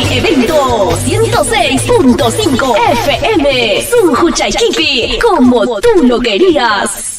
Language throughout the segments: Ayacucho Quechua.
Cari Evento 106.5 FM, Sunjuchaykipi, como tú lo querías.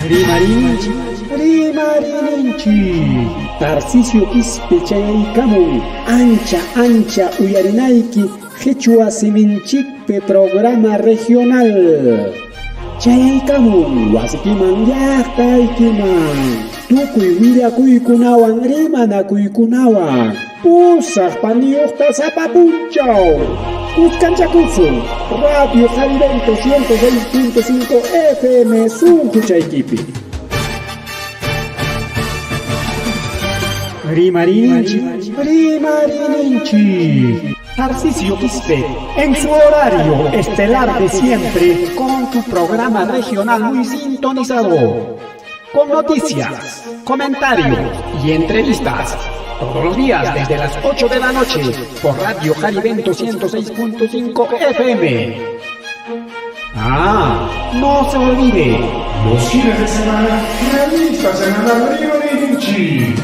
Rimarinchik, rimarininchik. Tarcisio Quispe chayaykamun ancha ancha uyarinayki Qichwa siminchikpi programa regional. Chayaykamun wasikiman llaqtaykiman. Tukuy willakuykunawan rimanakuykunawan. Pusaq paniyuqta sapa punchaw. Kuskanchakusun Radio Jarivento 106.5 FM sunquchaykipi. Rimarinchik, rimarininchik. Tarcisio Quispe, en su horario estelar de siempre, con tu programa regional muy sintonizado. Con noticias, comentarios y entrevistas. Todos los días desde las 8 de la noche por Radio Jarivento 106.5 FM. Ah, no se olvide. Los fines de semana, revista semanal Rimarinchik.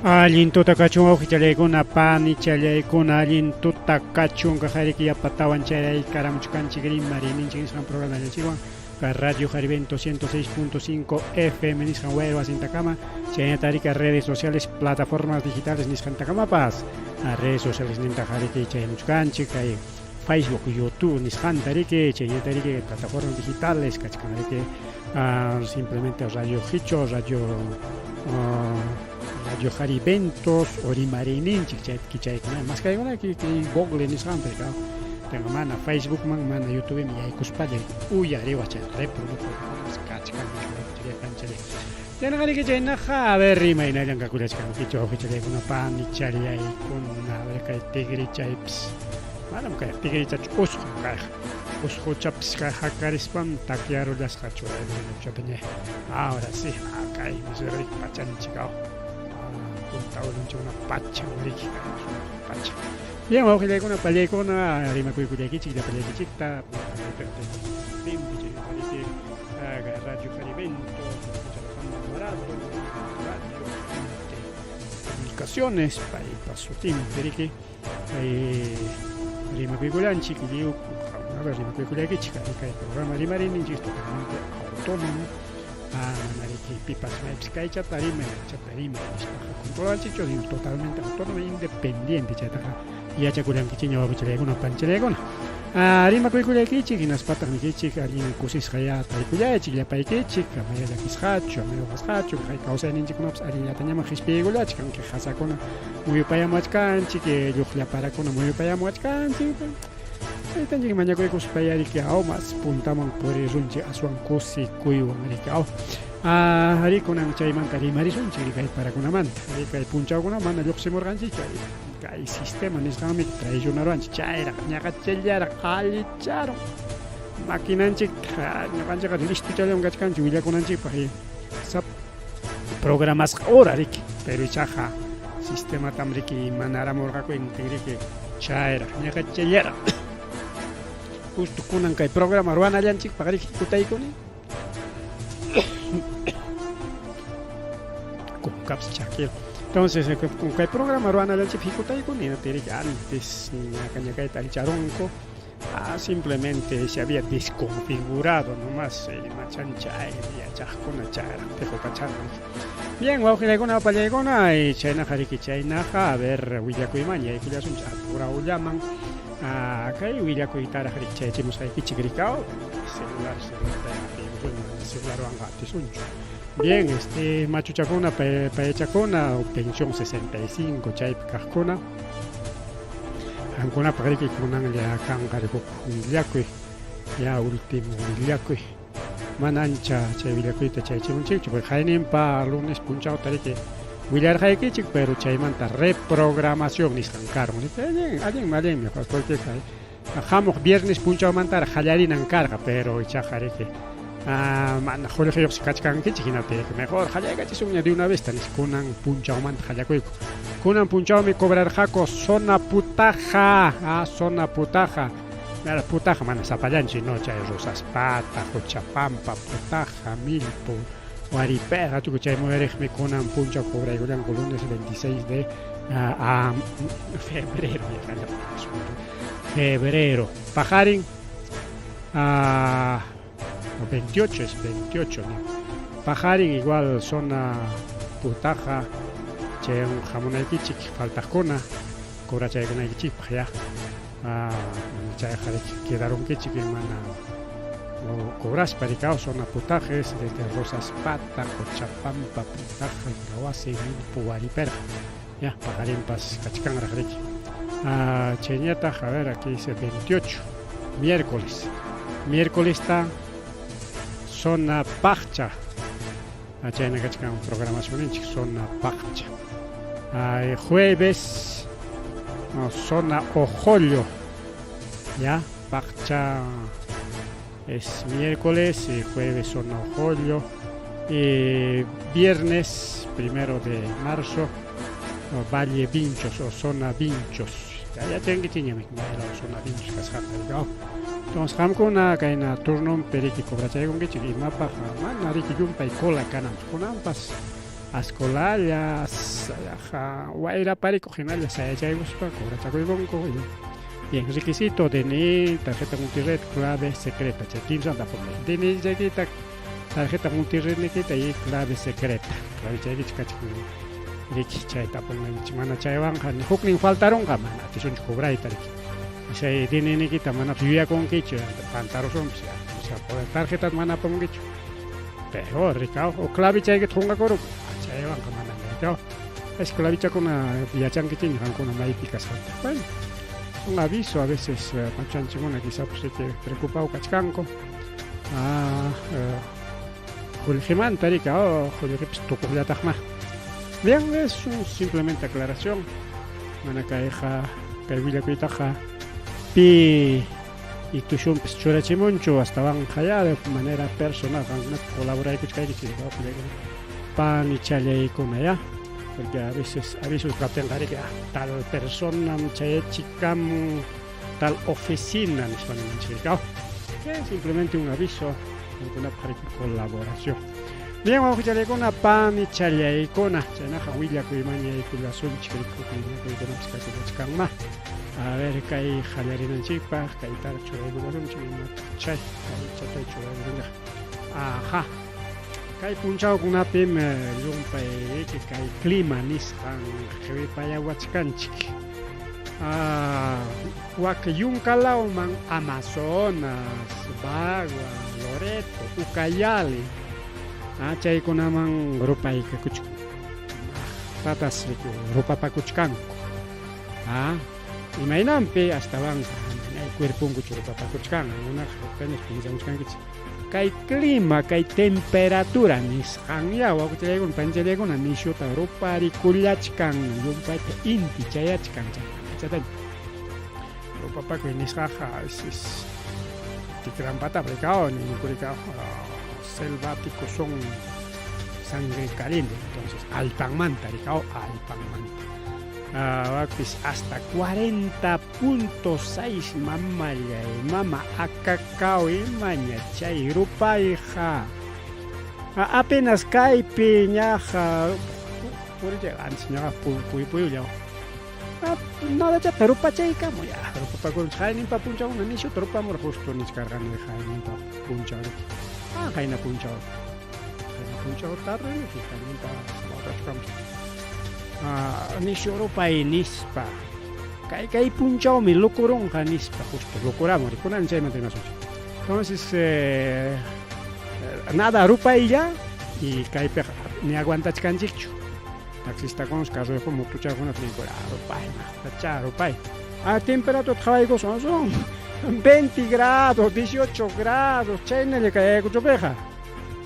Allin tuta kachun wawqichallaykuna, panichallaykuna, allin tuta kachun kajariki yapatawan chayaykaramchkanchik rimariyninchik nisqan programallanchikwan ka Radio Jarivento 106.5 FM nisqan wayra wasintakama, chaynata redes sociales, plataformas digitales nisqantakamapas, redes sociales nintaqa chayamuchkanchik kay Facebook, YouTube nisqanta riki, chaynata riki plataformas digitales kachkan riki, simplemente Radio Hicho, Radio Jariventos o Rimariyninchik chaypi chaykuna maskaykuna kay Google nisqanpi tengo mana Facebook man mana YouTube mi yaykuspalla uyariwaq chay reproductor kachkan chaynaqa chaynaqa a ver rimaynallan kakullachkankichu wawqichallaykuna panichallaykuna a ver kay tigrichaypis manam kay tigrichachu usqum kayqa usquchapis kay hakarispam takyarullasqa churaykuchataña ahora sí kay riki pachanchik aw punta ulunchikuna pachan riki pacha. Bien, wawqillaykuna pallaykuna rimakuykullaykichik llapallaykichikta Radio Jarivento, Alejandro Radio Comunicaciones, paypa sutinpi riki rimakuykullanchik lliw rimakuykullaykichik kay programa rimariyninchik totalmente autónomo mana riki pipas maypis kaychata rimay chata rimay nispaqa controlanchikchu sino totalmente autónomo e independiente chaytaqa yachakullankichikña wawqichallaykuna panchallaykuna rimakuykullaykichik hinaspataq nikichik allin kusisqa ya tarikullaychik llapaykichik amaya llakisqachu amaya waqasqachu kay kawsayninchikkunapas allinllatañaman qispiykullachkan kay qasakuna muyupayamuwachkanchik lluqllaparakuna muyupayamuwachkanchik taytanchik mañakuykuspa riki aw mas puntaman purirunchik aswan kusikuywan riki aw rikunan chaymanta rimarisunchik kay parakunamanta kay punchawkuna mana lluqsimurqanchikchu kay sistema nisqanmi traicionaruwanchik chayraq ñaqachallaraq allicharun maquinanchik ñuqanchikqa listuchallam kachkanchik willakunanchikpaq sap programasqa hora riki pero ichaqa sistematam riki manaramurqaku riki chayraq ñaqachallaraq justo kunan kay programa ruwanallanchikpaq riki kutaykuni kunkapas chakir. Entonces, con kay programa ruwanallanchikpaq hikutaykuni riki antes ñaka ñakayta allicharunku simplemente se había desconfigurado nomás machanchay yachaqkuna chayraq tiqupacharun. Bien, wawqillaykuna pallaykuna y chaynaqa riki chaynaqa a ver willakuyman yaykullasunchik apurawllaman kay willakuytaraq riki chayachimusqaykichik rikaw celular celularwanqa atisunchu. Bien, este machuchakuna, payachakuna, pensión 65 chaypi kaqkuna. Qamkunapaq riki kunanlla kanqa huk willakuy, ya último willakuy. Mana ancha chay willakuyta chayachimunchikchu, porque qayninpa lunes punchawta riki willarqaykichik, pero chaymanta reprogramación nisqan karun. Allin, allinmi, allinmi, porque hamuq viernes punchawmantaraq qallarinan karqa, pero ichaqa riki mana qullqiyuqsi kachkankichik, hinaptin mejor qallaykachisunña de una vez nispa kunan punchawmanta qallakuyku. Kunan punchawmi cobrarqaku zona Putaja, zona Putaja. Putaja mana sapallanchik, no, chay Rosaspata, Huchapampa, Putaja, Milpo, Huariperqa, tukuy chay muyuriqmi kunan punchaw cobraykullanku lunes 26 de febrero, febrero. Pajarin 28 es 28, ¿no? Pajarin igual zona Putaja, chay hamunaykichik faltaqkuna cobrachaykunaykichikpaq ya. Chayqa quedarunkichik mana cobraspa rikao zona Putajes desde Rosaspata, Cochapampa, Putaja, Incahuasi, Milpo, Huariperqa. Ya, paqarinpas kachkanraq riki. Chayñataq, a ver, aquí dice 28, miércoles. Miércoles está zona Paqcha. Chayna kachkan programacionninchik, zona Paqcha. Jueves, zona Ojollo. Ya, Paqcha es miércoles, y jueves zona Ojollo. Viernes, 1 de marzo, Valle Vinchos o zona Vinchos. Ya chankichiñami, zona Vinchos kasqanta. Entonces, qamkuna kayna turnon periki cobrachaykunkichik imapaq mana riki llumpay cola kananpaq. Kunanpas ascolalla, wayraparikuq hinalla sayachaykuspa cobrachakuykunku. Bien, requisito, DNI, tarjeta multired, clave secreta. Chay kimsanta ponle. DNI chaykita, tarjeta multired nikita y clave secreta. Clave chaykichik kachkan riki chayta ponaykichik. Mana chaywanqa huknin faltarunqa mana atisunchu cobrayta riki. Chay DNI nikita manapas yuyakunkichu, pantarusunpas ya. O sea, tarjeta mana apamunkichu. Peor, rikao. O clave chaykita qunqakurun. Chaywanqa mana rikao. Es clavichakuna yachankichiña qamkuna maypi kasqanta. Bueno, un aviso a veces machanchikuna quizá pues que preocupado kachkanku. Qullqimanta rika, qullqipis tukuqllataqma. Bien, es un simplemente aclaración. Mana kayqa kay willakuytaqa pi itushunpis churachimunchu astawanqa ya de manera personal qamkunata colaboraykuchkaykichik panichallaykuna ya. Porque a veces avisos kaptinqa riki tal persona chayachikamun tal oficina nispa nimanchik. Simplemente un aviso, qamkunapaq riki colaboración. Bien, wawqichallaykuna, panichallaykuna, chaynaqa willakuyman yaykullasunchik willakuykunapas kachkanma. A ver, kay qallarinanchikpaq kaytaraq churaykullasunchik chay kay chatay churaykullasunchik. Ajá. Kay punchawkunapim llumpay kay clima nisqan qhipayawachkanchik. Wak yunkalawman Amazonas, Bagua, Loreto, Ucayali. Chaykunaman rupaykakuchkan. Tatas rupapakuchkanku. Imaynanpi astawanqa manay cuerponkuchu rupapakuchkan, unaqa apenas piensamuchkankichik. Kay clima, kay temperatura nisqan ya wawqichallaykuna, panichallaykuna nishuta ruparikullachkan, llumpayta inti chayachkan chayta. Rupapakuy nisqaqa es tikranpata rikao ninkurikao selváticos son sangre caliente, entonces allpanmanta rikao allpanmanta. Wakpis hasta 40.6 mamallay mama akakao imaña chay rupayqa. Apenas kaypi ñaqa puricha antes ñaqa puyulla. Nada chata rupachaykamu ya rupapakurunchik hayninpa punchawkuna nishuta rupamurqa justo nichkarqani hayninpa punchaw riki. Qayna punchaw. Qayna punchaw tarde riki hayninpa waqachkamus. Nishu rupay nispa. Kay punchawmi lukurunqa nispa justo lukuramun kunan chaymanta rimasunchik. Entonces nada rupaylla Y kaypiqa ni aguantachkanchikchu. Taxistakunas carroyuqkuna motochakuna ninku rupay maqtachá rupay. A temperatura qhawaykusun son 20 grados, 18 grados chaynalla kay Ayacuchopiqa.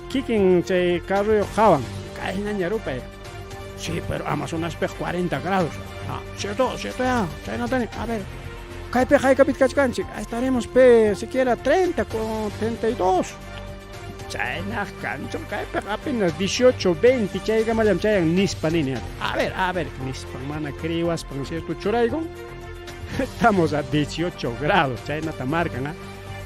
Kikin chay carroyuq qhawan kaynaña rupay. Sí, pero Amazonaspiqa 40 grados. Ah, cierto, cierto ya, chaynatani. A ver, kaypiqa haykapit kachkanchik, estaremos pe siquiera 30 con 32. Chaynaq kanchu, kaypiqa apenas 18, 20 chaykamallam chayan nispa nini. A ver, a ver, nispan mana creewaspan cierto churaykun. Estamos a 18 grados, chaynata marcan, ¿ah?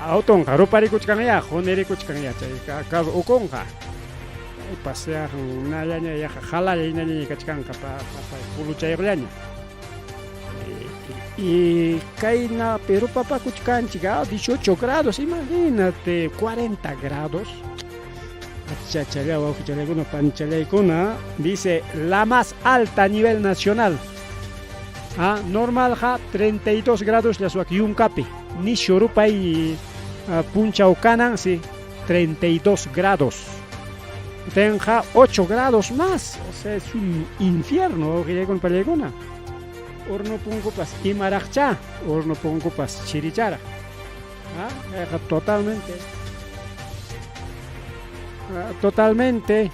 Autonqa ruparikuchkanyá, qunirikuchkanyá chay carro ukunqa. Chay paseaq nallaña yaqa jalalla hinaña kachkanqa pa pa puluchayuqllaña. Y kayna pero papakuchkanchik, ah, 18 grados, imagínate, 40 grados. Achachalla, wawqichallaykuna, panchallaykuna, dice la más alta a nivel nacional. Ah, normalqa 32 grados llaswak yunkapi. Nishu rupay punchaw kanan, sí, 32 grados. Tenja 8 grados más, o sea, es un infierno, wawqillaykuna, pallaykuna. Horno punkupas imaraqchá, horno punkupas chiricharaq. Ah, kayqa totalmente totalmente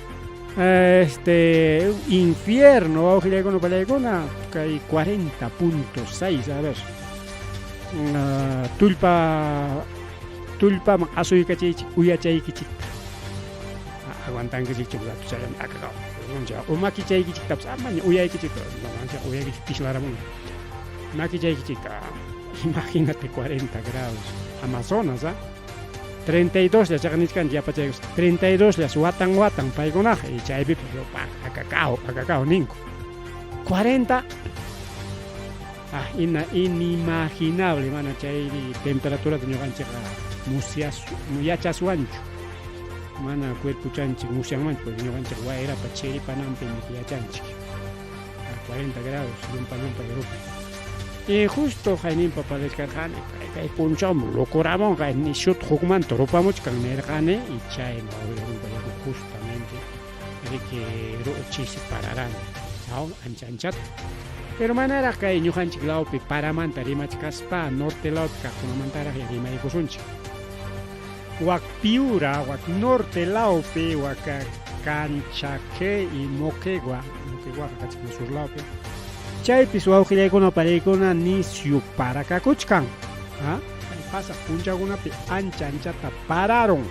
este infierno, wawqillaykuna, pallaykuna, kay 40.6, a ver. Tullpa tullpaman asuykachiychik uyachaykichikta. Aguantankichikchu ratuchallami akakaw. O makichaykichiktapas amaña uyaykichikta, uyaykichik pislaramun. Makichaykichikta, imagínate 40 grados. Amazonas, ¿ah? 32 llas chaqnichkanchik yapachaykus 32 llas watan watan paykunaqa y chaypipas akakaw akakaw ninku. 40 ah, ina inimaginable mana chay temperaturata ñuqanchikqa musyas yachaswanchu. Mana cuerpochanchik musyanmanchu porque ñuqanchik wayrapa chiripananpi yachanchik. A 40 grados llumpa llumpay rupay. Y justo hayninpa parlachkarqani kay punchawmi locuramunqa nishuta hukmanta rupamuchkan nirqani y chayna justamente riki chisi pararani ancha anchata. Pero manaraq kay ñuqanchik lawpi paramanta rimachkaspa norte lawpi kaqkunamantaraq rimaykusunchik. Wak Piura, wak norte lawpi, wak Canchaque y Moquegua, Moquegua kachkan sur lawpi. Chaypis wawqillaykuna pariykuna nisyu parakakuchkan. ¿Ah? Pasaq punchawkunapi ancha anchata pararon.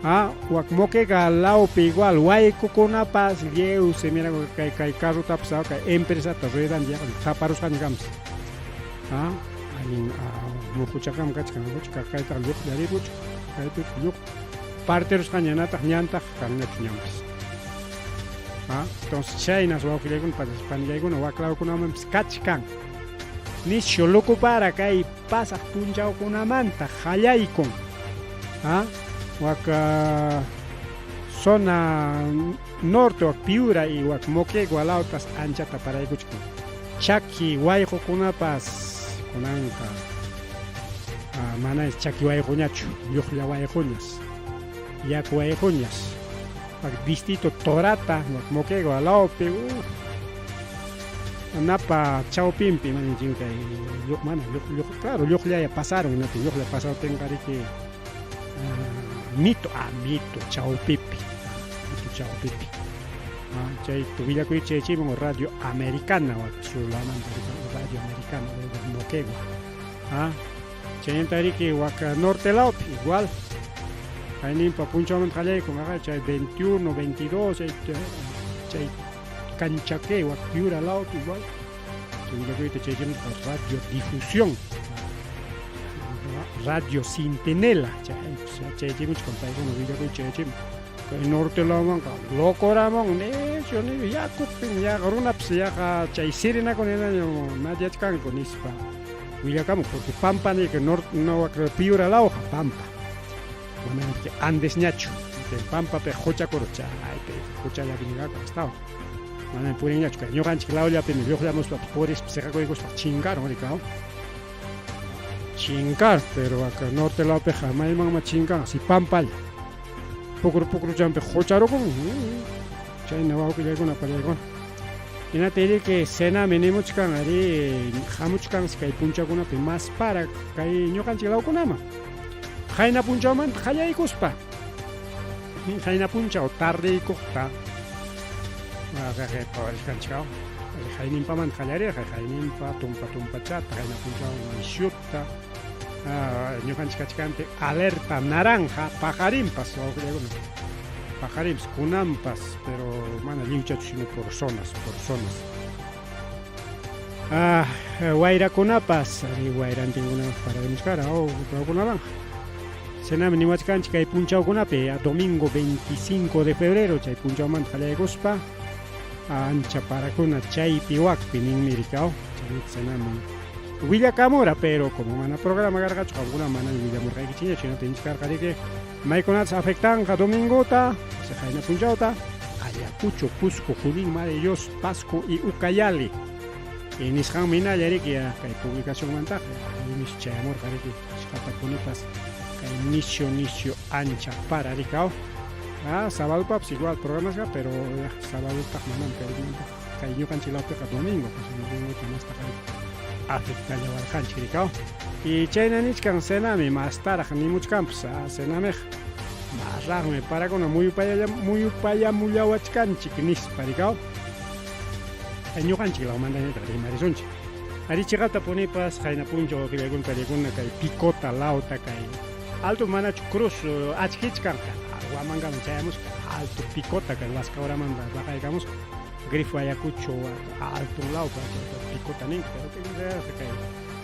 Ah, wak Moquegua lawpi igual waykukunapas lliw se mira kay kay carrotapas kay empresata ruedan taparusqaña kanpas. Ah, allin muhuchakam kachkan kaytaqa lluqllaripuch kaypi lluq partirusqaña nataq ñantaq kanñachu ñanpas. Ah, entonces chaynas wawqillaykuna panillaykuna waklawkunamanpis kachkan. Nishu lukupara kay pasaq punchawkunamanta hallaykun. Ah, wak zona norte wak Piura y wak Moquegua lawpas anchata paraykuchkan. Chaki wayqukunapas kunanqa mana chaki wayquñachu, lluqlla wayquñas, yaku wayquñas. Wak distrito Torata, wak Moquegua lawpi, napa chawpinpi mana kay mana lluq claro lluqllaya pasaron napi lluqlla pasawtinqa riki mito mito chawpipi mito chawpipi. Chay willakuy chaychimun radio americana wak sur lawmanta radio americana de Moquegua. Chaynata riki wak norte lawpi igual. Kayninpa punchawmanta qallaykun chay 21, 22 chay chay Canchaque wak Piura lawpi igual. Chay willakuyta chaychimun radio difusión. Radio Centinela chay chaychimuchkan paykuna willakuy chaychimun. Kay norte lawmanqa locoramon nisyu nisyu yakupin yaqa runapas yaqa chay sirinakuna hinaña nadyachkanku nispa willakamun porque pampa niyka norte no wak Piura lawqa pampa. Mana Andesñachu pampapi quchakuru chaypi quchallapi ñuqaku astawan. Mana purinñachu kay ñuqanchik lawllapimi lluqllamuspa purispa siqakuykuspa chinkarun rikaw. Chinkar, pero acá norte lawpiqa maymanma chinkan si pampalla. Pukru pukruchampi qucharukun. Chayna wawqillaykuna pallaykuna. Hinata iriki cenami nimuchkan ari hamuchkansi kay punchawkunapi mas para kay ñuqanchik lawkunaman. Qayna punchawmanta qallaykuspa. Qayna punchaw tardeykuqta qawarishkanchik qayninpamanta qallarirqa qayninpa tumpa tumpachata qayna punchaw nisyuta ñuqanchik kachkanpi alerta naranja paqarinpas wawqillaykuna paqarinpas kunanpas pero mana lliwchachu sino por zonas por zonas wayrakunapas wayrantinkunapas pararimuchkara wawkunawanqa Chaynami niwachkanchik kay punchawkunapi, domingo 25 de febrero chay punchawmanta qallaykuspa ancha parakuna chaypi wakpi ninmi rikaw. Chaynami willakamura, pero como mana programa karqachu qamkuna mana willamurqaykichikñachu, chaynata inchkarqa riki maykunatas afectanqa domingota, qayna punchawta, Ayacucho, Cusco, Junín, Madre Dios, Pasco y Ucayali. Y nisqanmi hinalla riki kay publicacionmantaqa imis chayamurqa riki Achkatapunipas kay nisyu nisyu ancha para rikaw. Ah, sabadopapas igual programasqa, pero ya sabadotaq manam kay kay ñuqanchik lawpiqa domingo, pues domingota mastaqa afectallawarqanchik rikaw. Y chayna nichkan cenami mastaraq nimuchkanpas, ah, cenamiqa masraqmi parakuna muyupayalla muyupayamullawachkanchik nispa rikaw. Ñuqanchik lawmantañataq rimarisunchik. Ari chiqaptapunipas qayna punchaw wawqillaykuna pallaykuna kay Picota lawta kay alto manachu cruz achkichkan Huamangaman chayamusqa alto Picota kay Huascahuramanta baqaykamusqa Grifo Ayacucho alto lawpa chayta Picota ninku pero kay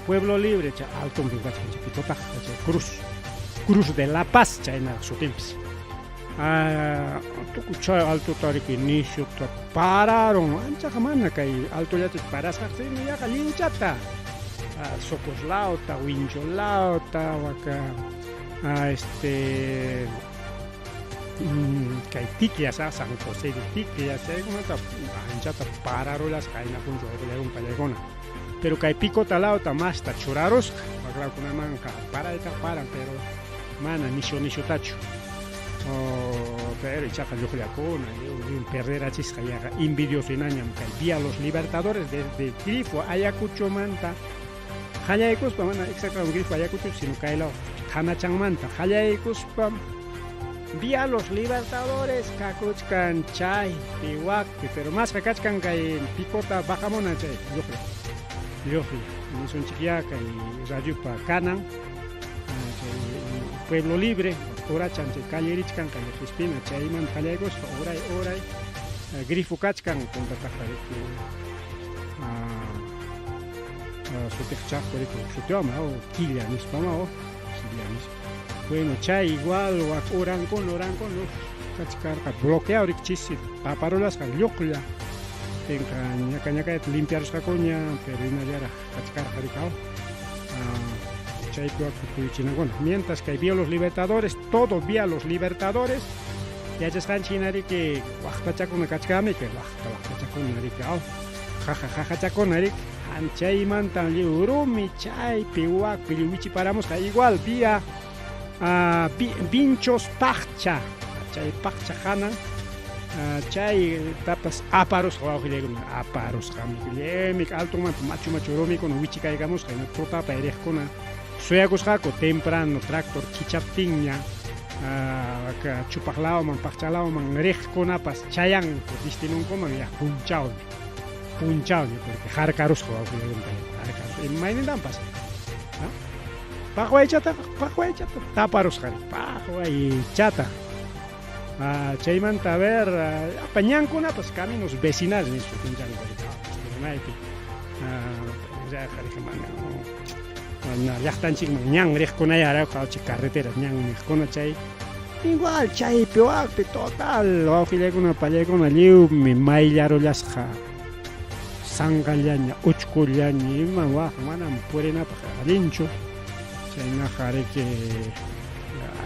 Pueblo Libre chay altonpim kachkan chay Picotaqa chay cruz Cruz de La Paz chayna sutinpis. Tukuy chay altota riki nisyuta pararun anchaqa mana kay altollachu parasqaqa sino yaqa lliwchata Socoslawta, Huincholawta, waka este kay Ticllas, San José de Ticllas chaykunata anchata pararullasqa qayna punchaw wawqillaykuna pallaykuna. Pero kay Picota lawta masta churarusqa waklawkunamanqa parayta paran pero mana nisyu nisyutachu. Pero ichaqa lluqllakuna lliw perderachisqa yaqa envidioso hinañam kay Vía Los Libertadores desde Grifo Ayacuchomanta qallaykuspa mana exactamente Grifo Ayacucho sino kay law Qanachanmanta qallaykuspa Vía Los Libertadores kakuchkan chaypi wakpi pero masqa kachkan kay Picota bajamuna chay lluqlla lluqlla nisunchikyá kay radiopa kanan chay Pueblo Libre urachan chay calle richkan calle Qispina chaymanta qallaykuspa uray uray grifo kachkan puntataqa riki sutiqchaqku riki sutiwanmi killa nispama killa nispa bueno chay igual wak urankuna urankuna kachkarqa bloqueado riki chisi taparulasqa lluqlla tinqa ñaka ñakayta limpiarusqakuña pero hinallaraq kachkarqa riki chaypi wakpi kuyuchinakuna mientras kay Vía Los Libertadores todo Vía Los Libertadores yachasqanchik hina riki waqtachakuna kachkanmi kay waqta waqtachakuna riki aw jaja jajachakuna riki chaymantan lliw rumi chaypi wakpi lliw wichiparamusqa igual vía Vinchos Paqcha chay Paqcha hanan chay tapas aparusqa wawqillaykuna aparusqami llemik altonmanta machu machu rumikuna wichikaykamusqa hina tutapa riqkuna suyakusqaku temprano tractor kichaptinña chupaq lawman paqcha lawman riqkunapas chayanku destinunkuman ya punchawmi punchawmi porque harkarusqa wawqillaykuna harkarusqa imaynintan pasan paqwaychataqa paqwaychata taparusqa paqwaychata chaymanta a ver apa ñankunapas caminos vecinales nispa sutinchani rimaypi mana llaqtanchikman ñan riqkunaya chay carretera ñan niqkuna chay igual chaypi wakpi total wawqillaykuna pallaykuna lliwmi mayllarullasqa sanqallaña uchkullaña ima waq manam purinapaq allinchu chaynaqa riki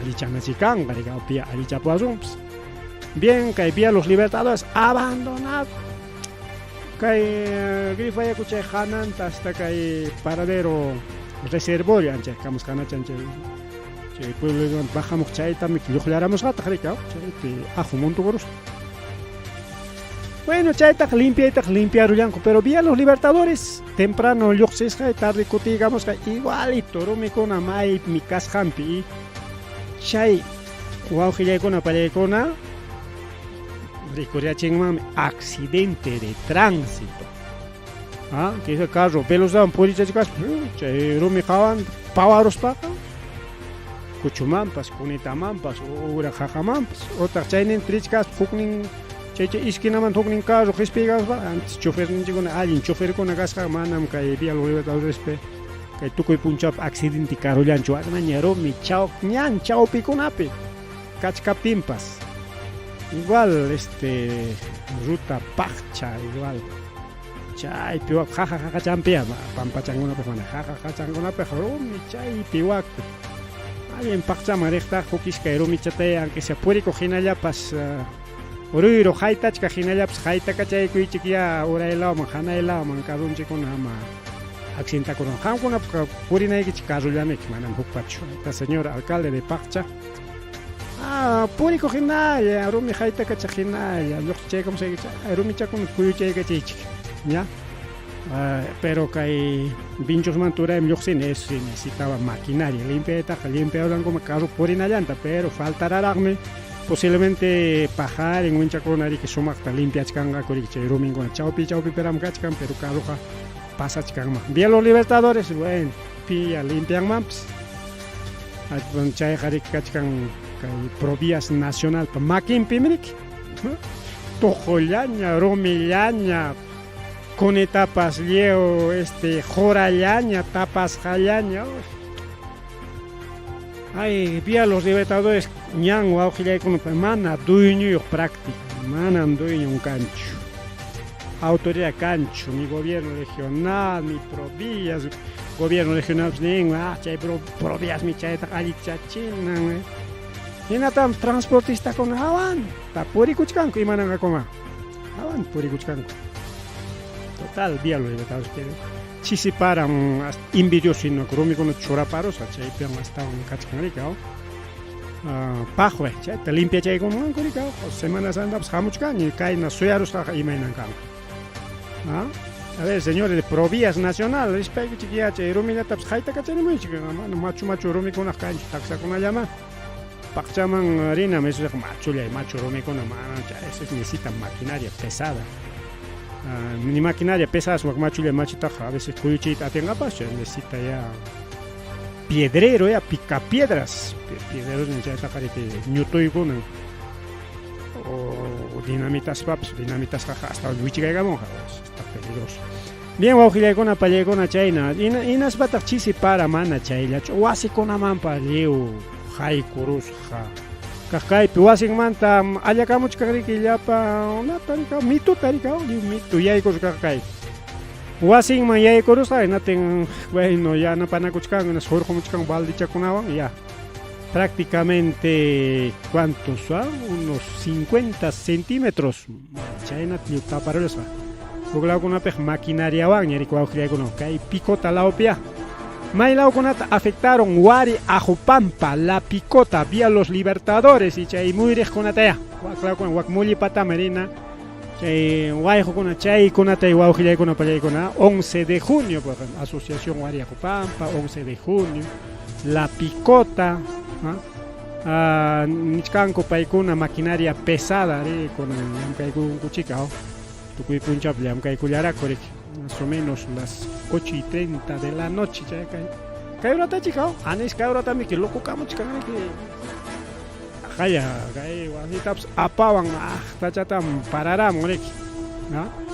allichanachikanqa riki pi allichapuwasunpas bien kay Vía Los Libertadores abandonado kay Grifo Ayacucho chay hananta hasta kay paradero reservorio ancha kamusqanachan chay Chay puebloymanta bajamuq chaytami lluqllaramusqataq riki, chaypi aju montukurusqa. Bueno, chaytaq limpiaytaq limpiarullanku, pero vía los Libertadores temprano lluqsisqa y tarde kutiykamusqa igualito rumikuna maymi kasqanpi y chay wawqillaykuna pallaykuna rikuriachinmanmi accidente de tránsito. Ah, que ese carro velocidad purichachkaspa chay rumi qawan pawaruspaqa kuchumanpas kunitamanpas ura qaqamanpas otaq chaynin trichkaspa huknin chay chay esquinamanta huknin carro qispiykamuspa antes choferninchikkuna allin choferkuna kasqa manam kay Vía Los Libertadorespi kay tukuy punchawpi accidente karullanchu waknaña rumi chaw ñan chawpikunapi kachkaptinpas igual este ruta paqcha igual chaypi wak qaqa qaqachanpiya pampachankunapaq mana qaqa qaqachankunapaq rumi chaypi waku allin paqchaman riqtaq huk iskay rumichataya aunque sea purikuq hinallapas ruyru haytachkaq hinallapas haytakachaykuichik ya uray lawman hanay lawman carronchikkuna ama accidentakurun qamkunapaq purinaykichik carrollamiki manam hukpachu ta señor alcalde de Paqcha. Ah, purikuq hinalla, rumi haytakachaq hinalla, lluqsichaykamusaykichik, rumichakuna kuyuchaykachaychik, ña. Ah, pero kay Vinchosmanta uraymi lluqsini, eso sí, necesitaba maquinaria, limpiaytaqa limpiarurankuman carro purinallanta, pero faltararaqmi posiblemente paqarin winchakuna riki sumaqta limpiachkanqaku riki chay ruminkuna chawpi chawpipiram kachkan, pero carroqa pasachkanman. Vía Los Libertadores, bueno, piya limpianmanpas. Chayqa riki kachkan kay Provías Nacionalpa makinpim riki. Tuqullaña, rumillaña, kunitapas lliw este qurallaña, tapasqallaña. Ay, Vía Los Libertadores ñan wawqillaykunapa mana dueñoyuq práctica, manam dueñon kanchu. Autoridad kanchu, ni gobierno regional, ni Provías, gobierno regional nin, ah, chay Províasmi chaytaqa allichachinan. Hinatam transportistakuna hawanta purikuchkanku imananqakuma. Hawanta purikuchkanku. Total, Vía Los Libertadores, pero chisi paran envidioso hina rumikuna churaparusqa chaypiwan astawan kachkan riki, paqway chayta limpiachaykumunanku riki, Semana Santapas hamuchkanña kayna suyarusqaqa imaynan kanqa. A ver, señores de Provías Nacional, rispaykichik ya chay rumillatapas haytakachanimuychik, mana machu machu rumikunaq kanchu taksakunallama. Paqchaman rinam, eso es machullay machu rumikuna, mana eso necesita maquinaria pesada. Ni maquinaria pesada, wak machullay machutaqa a veces kuyuchiyta atinqapaschu, necesita ya piedrero ya picapiedras, piedreros chaytaqa riki ñutuykunan o dinamitaspapas, dinamitasqaqa hasta wichikaykamunqa, está peligroso. Bien, wawqillaykuna pallaykuna chayna, inaspataq chisi para mana chayllachu, wasikunamanpas lliw haykurusqa. Kaq kaypi wasinmanta allakamuchkaq riki llapa unata rika, mituta rika, lliw mitu yaykurusqa kaypi. Wasinman yaykurusqa hinatin, bueno, yanapanakuchkanku, hinas hurqumuchkanku baldichakunawan, ya. Prácticamente, ¿cuántos? Ah? Unos 50 centímetros. Chayna lliw taparusqa. Huk lawkunapiq maquinariawanña riki wawqillaykuna kay Picota lawpiya. May lawkunata afectaron Wari, Ajupampa, La Picota, Vía Los Libertadores y chay muyriqkunataya. Wak lawkuna, wak mullipatama rina. Chay wayqukuna chaykunata wawqillaykuna pallaykuna 11 de junio, por ejemplo, Asociación Wari Ajupampa, 11 de junio, La Picota, nichkanku paykuna maquinaria pesada ri kunan llamkaykunku chika, tukuy punchawpi llamkaykullaraku riki, más o menos las 8:30 de la noche chay kay kay horata chika, anis kay horatami que loco kamuchkan riki. Aqaya kay wasitapas apawan aqtachatam pararamun riki, ¿no?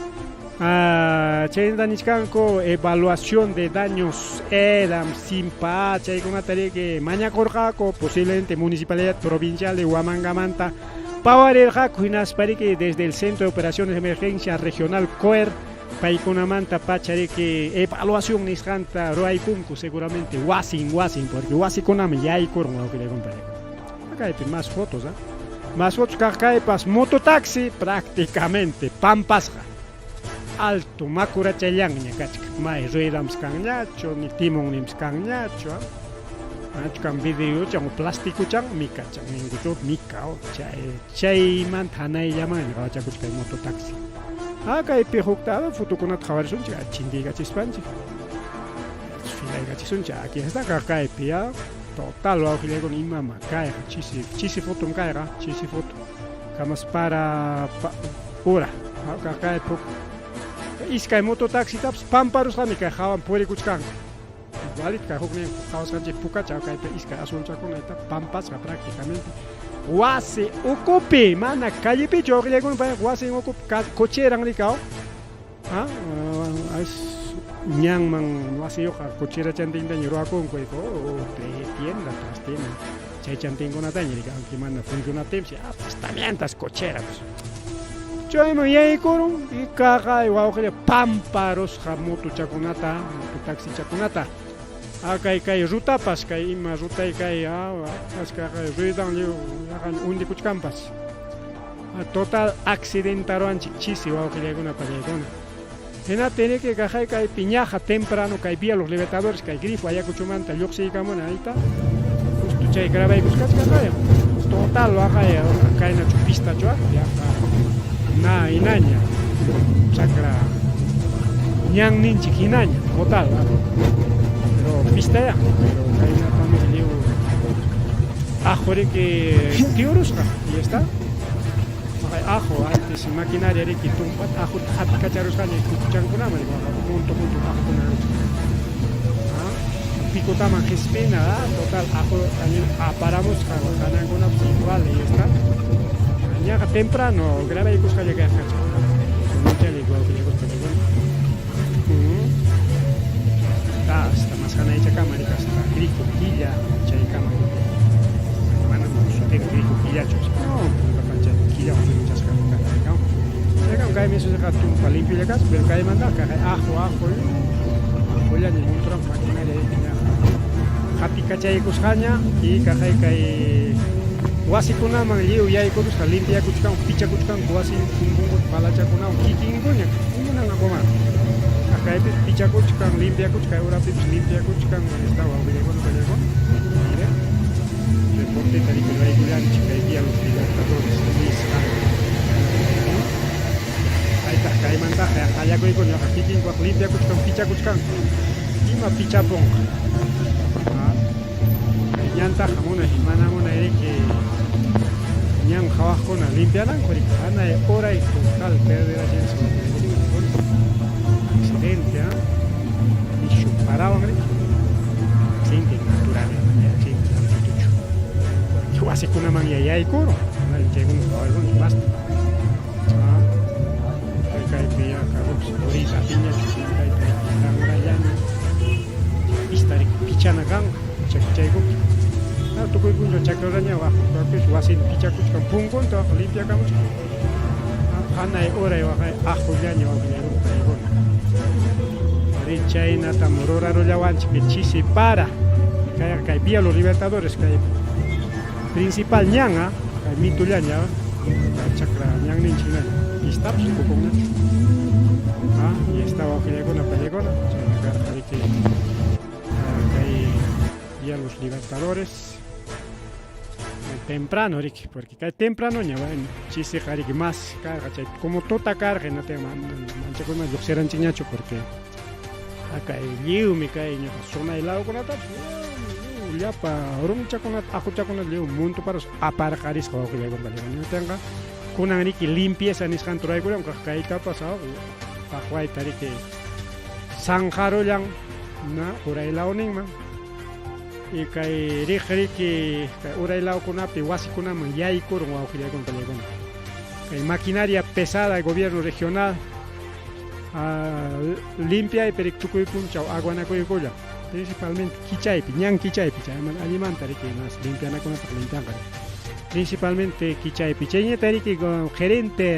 Chaynata nichkanku evaluación de daños EDAM, SIMPA, chaykunata riki mañakurqaku posiblemente Municipalidad Provincial de Huamangamanta pawarirqaku hinaspa riki desde el Centro de Operaciones de Emergencia Regional COER paykunamanta pacha riki evaluación nisqanta ruwaykunku seguramente wasin wasin porque wasikunami yaykurun wawqillaykuna. Acá más fotos, ¿ah? Más fotos kaq kaypas mototaxi prácticamente pampasqa. Alto makurachallanña kachkan, may ruedampas kanñachu, ni timonninpas kanñachu, ¿ah? Manachu kan vidriochan o plasticuchan micachan ninkuchu mica o chay chaymanta hanayllamanña qawachakuchka kay mototaxi. Ah, kaypi hukta fotokunata qhawarisunchik chinkaykachispanchik. Filaykachisunchik aquí está kaypi ya. Total wawqillaykuna imama kayqa chisi chisi fotom kayqa chisi foto. Kamas para pa, ura kaypi huk iskay mototaxitapas pamparusqami kay hawan purikuchkanku. Igualito kay huknin qhawasqanchik pukacha kaypi iskay azulchakuna pampasqa prácticamente. Wasi ukupi mana callepichu wawqillaykuna payqa wasin ukupi cocheran rikaw. Ah, ñanman wasiyuqqa cocherachantintaña ruwakunku oh, tienda tras tienda chay chantinkunataña rika mana funcionaptinpas ah, pues también cochera pues. Chayman yaykurun y kaqay wawqilla pamparusqa motochakunata mototaxichakunata. Ah, kay kay rutapas kay ima rutay kay ah, kaqay ruedan lliw undikuchkanpas. Total accidentaruanchik chisi wawqillaykuna pallaykuna. Hina tiene que kaqay kay piñaja temprano kay vía Los Libertadores kay grifo Ayacuchomanta lluqsiykamuna ahí está. Justo chay grabaykusqachka total waqay kaynachu pistachu yaqa na hinaña chakra ñanninchik hinaña total pero pista ya pero kaynatami lliw ajo riki tiurusqa y está. Ajo antes maquinaria riki tumpat ajo hatikacharusqaña kukuchankunaman punto punto ajokuna picotaman qispina total ajo aparamusqa kanankunapas igual y está. Ñaqa temprano grabaykusqalla kayqa hasta más hanaychakama hasta grifo killa chaykama mana sutiri grifo killachu no punta pacha killawan sutichasqa karqa kaymi susiqa tumpa limpiolla kasqa pero kaymantaqa kaqay ajo ajo ajollaña montoran maquinaria hatikachaykusqaña y kaqay kay wasikunaman lliw yaykurusqa limpiakuchkanku pichakuchkanku wasi punkunkuta palachakunawan kikinkuña munankakuman kaypi pichakuchkan limpiakuchkan urapipas limpiakuchkan está wawqillaykuna pallaykuna mire reporteta riki ruraykullanchik kay Vía Los Libertadores nisqa kaytaq kaymantaqa qallakuykuna ñuqa kikinkuqa limpiakuchkan pichakuchkanku ima pichapunqa kay ñantaqa munay mana munay riki ñan qhawaqkuna limpiananku riki hanay uray total perderachinchik accidente ah nishu parawan riki accidente natural accidente tránsitochu porque wasikunaman yaykurun chaykuna qhawarqunchik basta kaypi ya carropas puriyta atinñachu kaypi kanrallaña pista riki pichana kanqa chakichaykupi tukuy punchaw chakraraña waq wasin pichakuchkan punkunta waq limpiakamuchkan hanay uray waqay ajollaña wawqillaykuna paykuna ri chaynatam rurarullawanchik chisi para kayqa kay Vía Los Libertadores kay principal ñan kay mitullaña chakra ñanninchik hinaña pistapas rikukunñachu y está wawqillaykuna pallaykuna chayna karqa riki kay Vía Los Libertadores temprano riki porque kay temprano ña bueno chisiqa riki más karqa chay como tuta karqa hinaptin manchakuyman lluqsiranchikñachu porque kay lliwmi kay ñuqa sunay lawkunatapas llapa rumichakunata ajochakunata lliw muntuparusqa aparqarisqa wawqillaykuna pallaykuna kunan riki limpieza nisqanta ruraykullan kaytapas paqwayta riki sanqarullan na uray lawninman y kay riq riki kay uray lawkunapi wasikunaman yaykurun wawqillaykuna pallaykuna kay maquinaria pesada gobierno regional limpiaypi riki tukuy punchaw aguanakuykullan principalmente kichaypi ñan kichaypi chayman allimanta riki mas limpianakunapaq limpianqa principalmente kichaypi chayñata riki gerente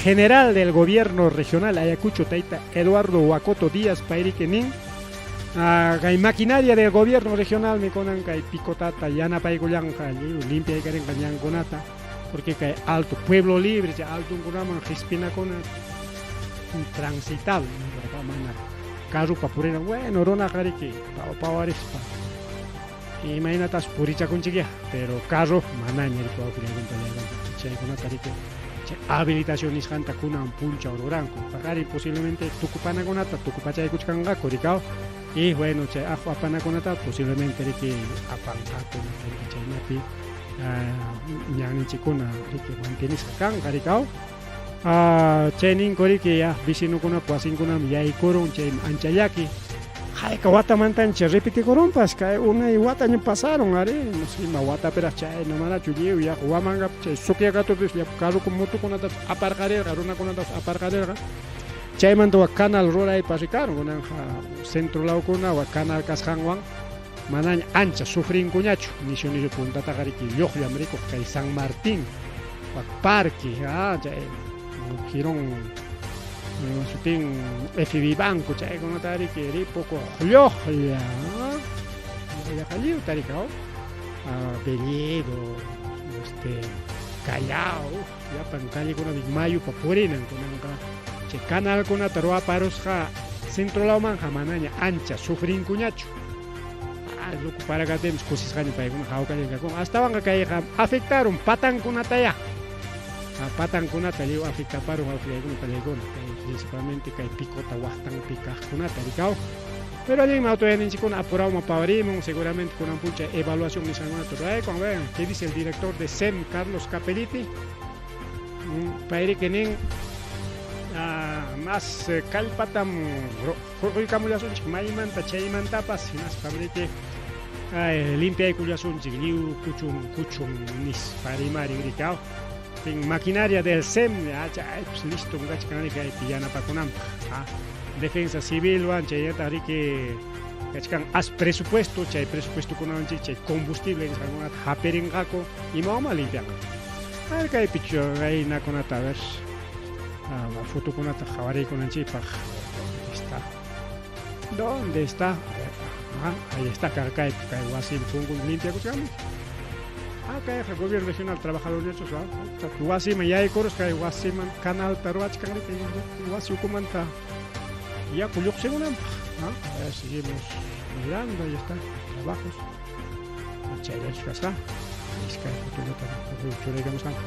general del gobierno regional Ayacucho tayta Eduardo Huacoto Díaz payriki nin kay maquinaria del gobierno regional mi kunan kay picotata yanapaykullanqa limpiaykarinqa ñankunata porque kay alto pueblo libre chay altunkunaman qispinakuna intransitable mana carrupa purinan bueno runaqa riki pawarispa. Imaynatas purichakunchikya, pero carro manaña riki wawqillaykuna pallaykuna chaykunata riki chay habilitación nisqanta kunan punchaw ruranku. Paqarin posiblemente tukupanakunata tukupachaykuchkanqaku rikaw y bueno chay aqu apanakunata posiblemente riki apanqaku riki chaynapi ñanninchikkuna riki mantenisqa kanqa rikaw. Chay ninku riki ya vecinokunapa wasinkunam yaykurun chaymi ancha llaki. Hayka watamantancha repetikurunpas kay unay wataña pasarun ari no sé ima watapiraq chayna manachu lliw yaqa Huamangapi chay Suquiacatupis llapa carroku motokunatapas aparqarirqa runakunatapas aparqarirqa chaymanta wak canal ruraypas rikarun kunanqa centro lawkuna wak canal kasqanwan manaña ancha sufrinkuñachu nishu nishu puntataqa riki lluqllam rikuq kay San Martín wak parque chay jirón sutin FB Banco chaykunata riki ripukuq lluqlla yaqa lliwta riki Bellido Callao llapan callekunapi mayupa purinan kunanqa chay canalkunata ruwaparusqa centro lawmanqa manaña ancha sufrinkuñachu. Loco parakatinpas kusisqaña paykuna hawkalla kakun. Astawanqa kayqa afectarun patankunatayá. Patankunata lliw afectaparun wawqillaykuna pallaykuna kay principalmente kay picota waqtanpi kaqkunata rikaw. Pero allinmi autoridadninchikkuna apurawman pawarimun seguramente kunan puncha evaluación nisqankunata ruraykun. A ver, ¿qué dice el director de SEM, Carlos Capellitti? Payriki nin mas kallpatam hurquykamullasunchik maymanta chaymantapas hinaspam riki limpiaykullasunchik lliw kuchun kuchun nispa rimarin rikaw. Maquinaria del SEM chaypis listom kachkan riki kaypi yanapakunanpaq. Defensa civilwan chaynataq riki kachkan as presupuesto chay presupuestokunawanchik chay combustible nisqankunata hapirinqaku imawanma limpianqaku. A ver kaypi raynakunata a ver fotokunata qhawariykunanchikpaq. ¿Dónde está? ¿Dónde está? A ver, ahí está kaypi kay wasimi punkun limpiakuchkanmi. Kayqa gobierno regional trabajador derechos wasiman yaykurus kay wasiman canalta ruwachkan riki wasi ukumanta yaku lluqsimunanpaq. A ver, seguimos mirando, ahí está, trabajos. Chayllachu kasqa. Iskay fotollata churaykamusqanku.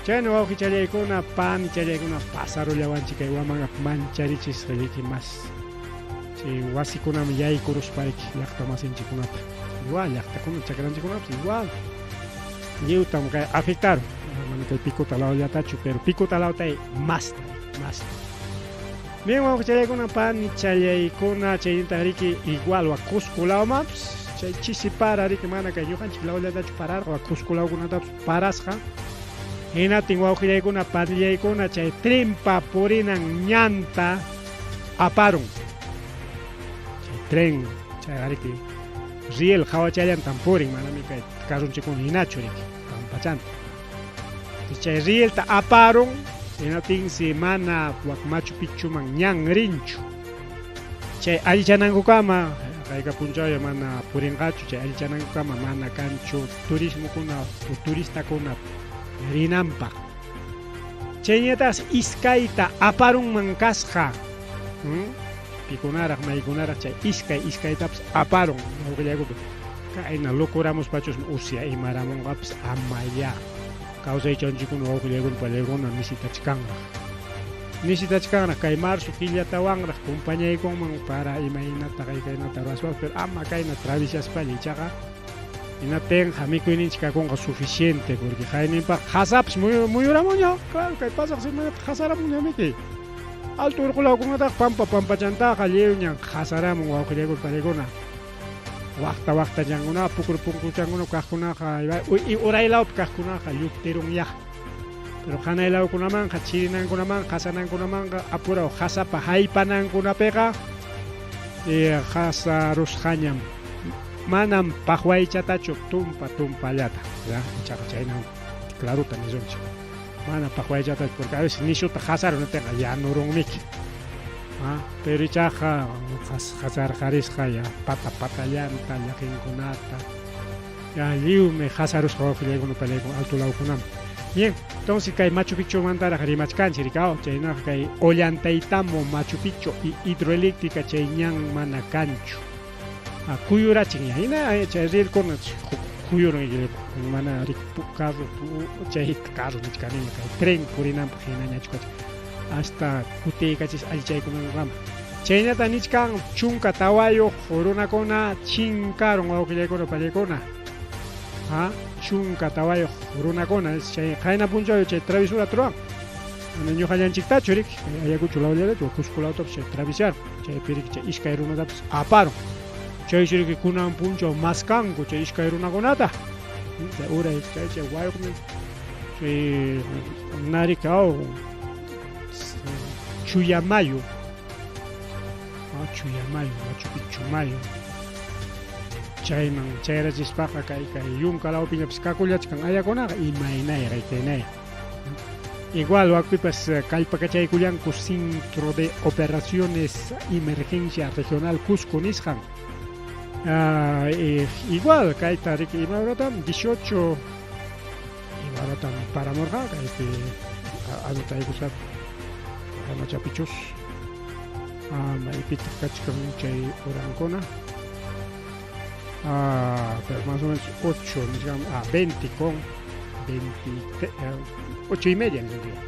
Chayna wawqichallaykuna, panichallaykuna pasarullawanchik kay Huamanga mancharichisqa riki mas chay wasikunaman yaykuruspa riki llaqta masinchikkunata. Igual llaqtakuna chakranchikkunapas igual. Lliwtam kay afectaron. Mana kay Picota lawllatachu, pero Picota lawtay masta, masta. Bien wawqichallaykuna, panichallaykuna, chaynintaq riki igual wa Cusco lawmanpas chay chisi para riki mana kay ñuqanchik lawllatachu pararqa wa Cusco lawkunatapas parasqa. Hinatin wawqillaykuna, panillaykuna chay trenpa purinan ñanta aparun. Chay tren chayqa riki riel hawachallantam purin, manami kay carronchikkuna hinachu riki pampachanta. Chay rielta aparun, hinatinsi mana wak Machu Picchuman ñan rinchu. Chay allichanankukama hayka punchawlla mana purinqachu, chay allichanankukama mana kanchu turismokuna o turistakuna rinanpaq. Chayñataqsi iskayta aparunman kasqa. Pikunaraq, maykunaraq chay iskay iskaytapas aparun wawqillaykupi. Kayna locuramuspachusmi usya imaramunqapas amayá. Kawsaychanchikkuna wawqillaykuna pallaykuna nisitachkanraq. Nisitachkanraq kay marzo killatawanraq compañaykunman para imaynata kaynata ruwaspapas, pero ama kayna travesyaspalla ichaqa hinaptinqa mikuyninchik kakunqa suficiente porque qayninpaq qasapas muyuramunña, claro kay pasaq semanata qasaramunña miki. Alto urqulawkunataqa pampa pampachantaqa lliwñan qasaramun wawqillaykuna pallaykuna. Waqta waqtachankuna pukur punkuchankuna kaqkunaqa uraylawpi kaqkunaqa lluptirunyá. Pero hanaylawkunamanqa chirinankunamanqa qasanankunamanqa apuraw qasapa haypanankunapiqa qasarusqañam. Manam paqwaychatachu tumpa tumpallata, ya ichaqa chaynam clarota nisunchik. Mana paqwaychatachu porque a veces nishuta qasarun niptinqa yanurunmiki. Pero ichaqa qasarqarisqa ya pata patallanta llaqinkunata ya lliwmi qasarusqa wawqillaykuna pallaykuna alto lawkunaman. Bien, entonces kay Machu Picchumantaraq rimachkanchik rikaw, chaynaqa kay Ollantaytambo Machu Picchu y hidroeléctrica chay ñan mana kanchu. Kuyurachin ya hina chay rielkuna kuyurun mana carro chay carro nichkaniña kay tren purinanpaq hinañachu kachkan hasta kutiykachis allichaykunankama. Chaynata nichkan 14 runakuna chinkarun wawqillaykuna pallaykuna. 14 runakuna chay qayna punchaw chay travesura ruran. Mana ñuqallanchiktachu riki Ayacucho lawllatachu Cusco lawtapas chay travesaron chaypi riki chay iskay runatapas aparun. Chaysi riki kunan punchaw maskanku chay iskay runakunata. Chay uray chay chay wayuqmi chay narikaw Chuyamayu. Chuyamayu, Machu Picchu mayu. Chayman chayrachispaqa kay kay yunka lawpiñapas kakullachkan ayakunaqa imaynay raykaynay. Igual wakpipas kallpakachaykullanku Centro de Operaciones Emergencia Regional Cusco nisqan. Igual kayta riki ima horatam 18 ima horatam paramurqa kaypi anotaykusqa hanachapichus. Maypitaq kachkan chay horankuna. Pero más o menos 8, 20 con 20, 8 y media en realidad.